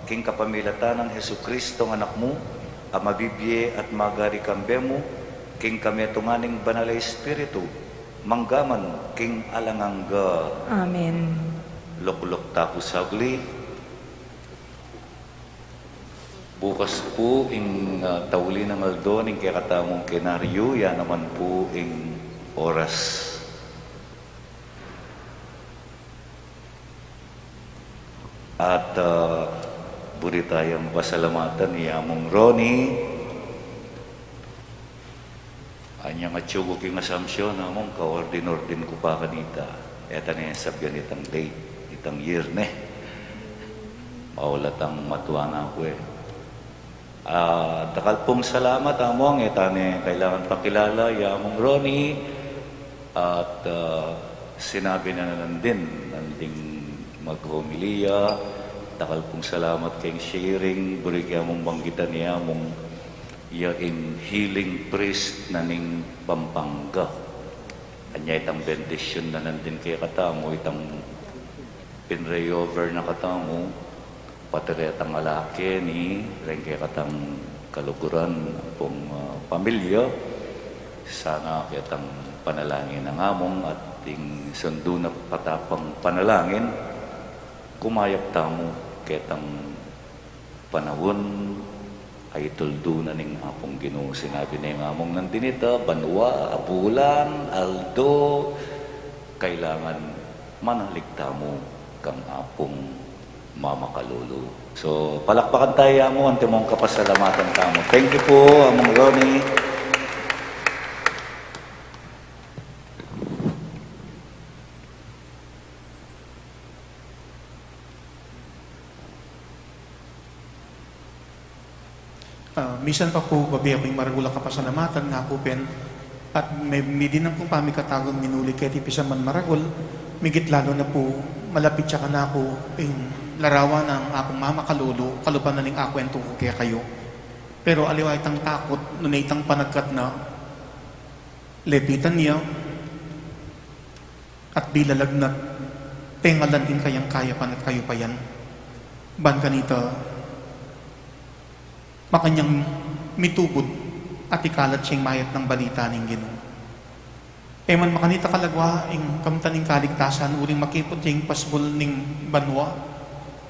king kapamilatan nang Jesucristo, Anak mu, a mabibie at magari kambe mu, king kametungan ning Banal a Espiritu, manggaman king alang angga. Amen. Lukluk ta pu saglit. Bukas pu ing, ah, tauli nang aldo ning kekatamung kenaryu, ya naman pu ing oras. At, ah, buri tayang pasalamatan i Among Ronnie. Anyang atyu ku king Assumption, Among, ka-ordin-ordin ku pa kanita. E ta ne sabian itang date, itang year ne. Maula tang matua na ku e. Ah, dakal pung salamat, Among, e ta ne kailangan pakilala i Among Ronnie. At, ah, sinabi na nandin, nanding maghomilya. Dakal pung salamat keng sharing, buri ke Among banggitan i Among ya ing healing priest na ning Pampanga. Anya itang bendisyun na nandin kekatamu, itang pinray over na katamu, pati retang alake ni, reng kekatang kaluguran, pung, ah, pamilya, sana ketang panalangin nang Among at ing sundu na patapang panalangin, kumayap tamu ketang panaun a ituldu na ning Apung Ginu. Sinabi ne ning Among nandin ita, banua, bulan, aldo, kailangan manalig tamu kang Apung mamakalulu. So, palakpakan tamu i Among, antimong kapasalamatan tamu. Thank you pu, Among Ronnie. Ah, misan pa pu, babe ku ing maragul a kapasalamatan, ngaku pin, at me-, midi nang pu pamikatagun minuli keti pisaman maragul, migit lalu na pu, malapit ya kanaku ing larawan nang akung mamakalulu, kalupa na ning akwentu ku kekayu. Pero aliwa itang takut, nune itang panagkat na, lepitan ya, at bilalagnat, tengalan ing kayang kayapan at kayupayan. Ban kanita, makanyan mitubud at ikalat ya ing mayap nang balita ning Ginu. E man makanita kalagwa ing kamtan ning kaligtasan uling makiput ya ing pasbul ning banua,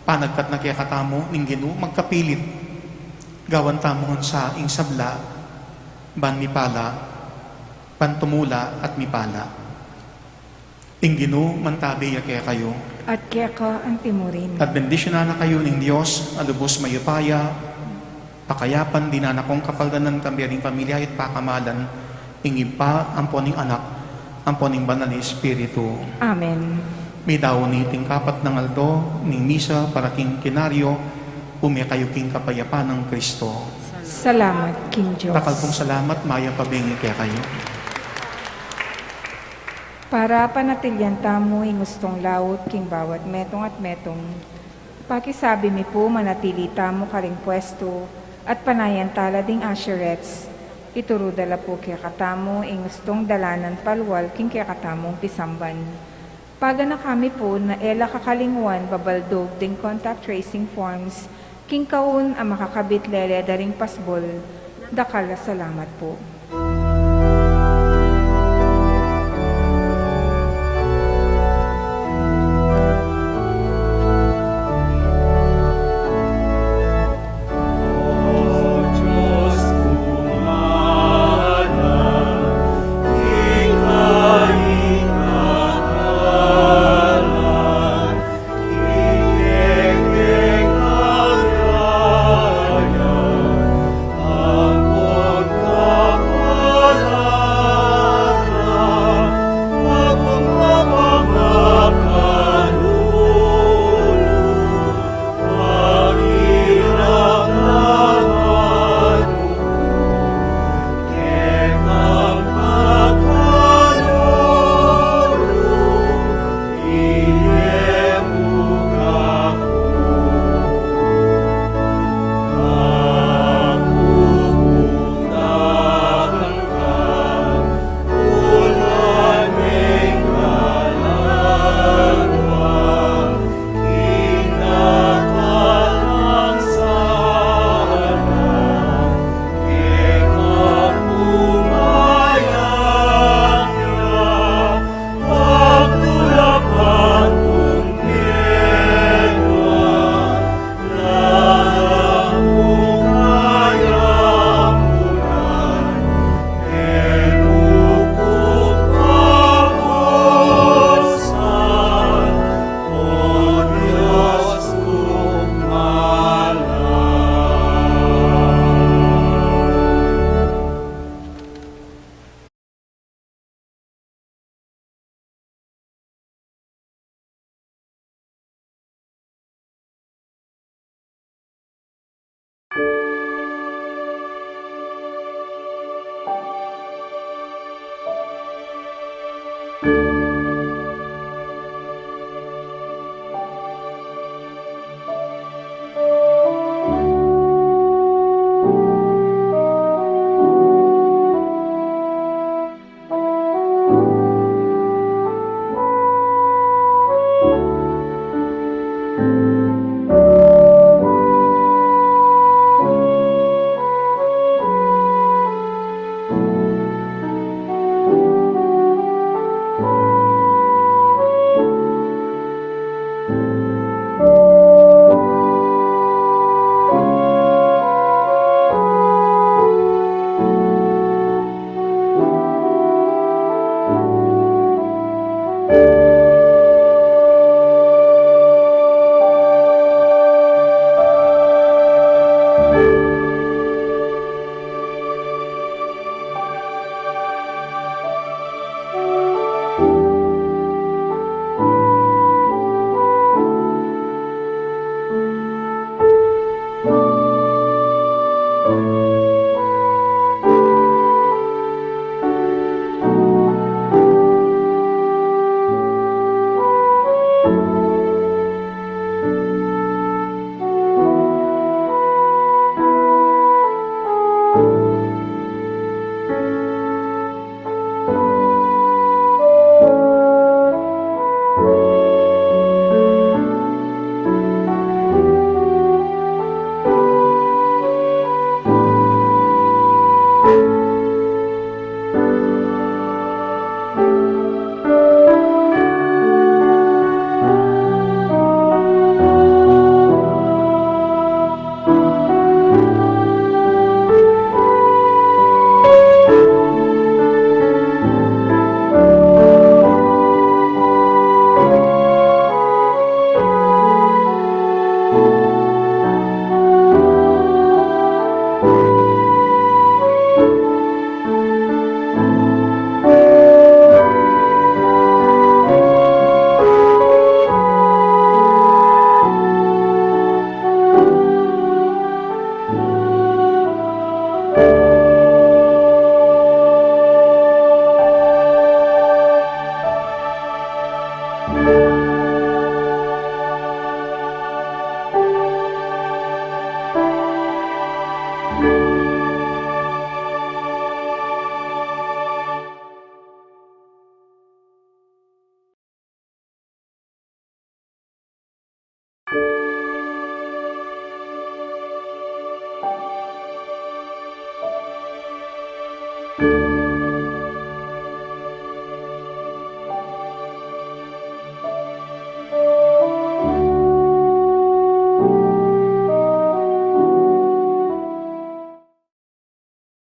panagkat na kekatamu ning Ginu, magkapilit. Gawan tamu ngan sa ing sabla, ban mipala, ban tumula at mipala. Ing Ginu mantabi ya kekayu. At keka antimurin. At bendisyunan na kayu ning Dios a lubus mayupaya, pakayapan, dinan a kung kapaldanan, kambe ring pamilya at pakamalan, ing Ibpa, ampo ning Anak, ampo ning Banal a Espiritu. Amen. Midaun iti ing kapat nang aldo ning misa para king Nobyerno, ume kayu king kapayapan nang Kristo. Salamat king Dios. Dakal pung salamat, mayap a bengi kekayu. Para panatilyan tamu ing ustung laut king bawat metung at metung, pakisabi mi pu manatili tamu karing pwestu at panayan tala ding usherettes. Ituru da la pu kekatamu ing ustung dalanan palual king kekatamung pisamban. Paganaka mi pu na e la kakalingwan babaldug ding contact tracing forms king kaun a makakabit lele da ring pasbul. Dakal a salamat pu.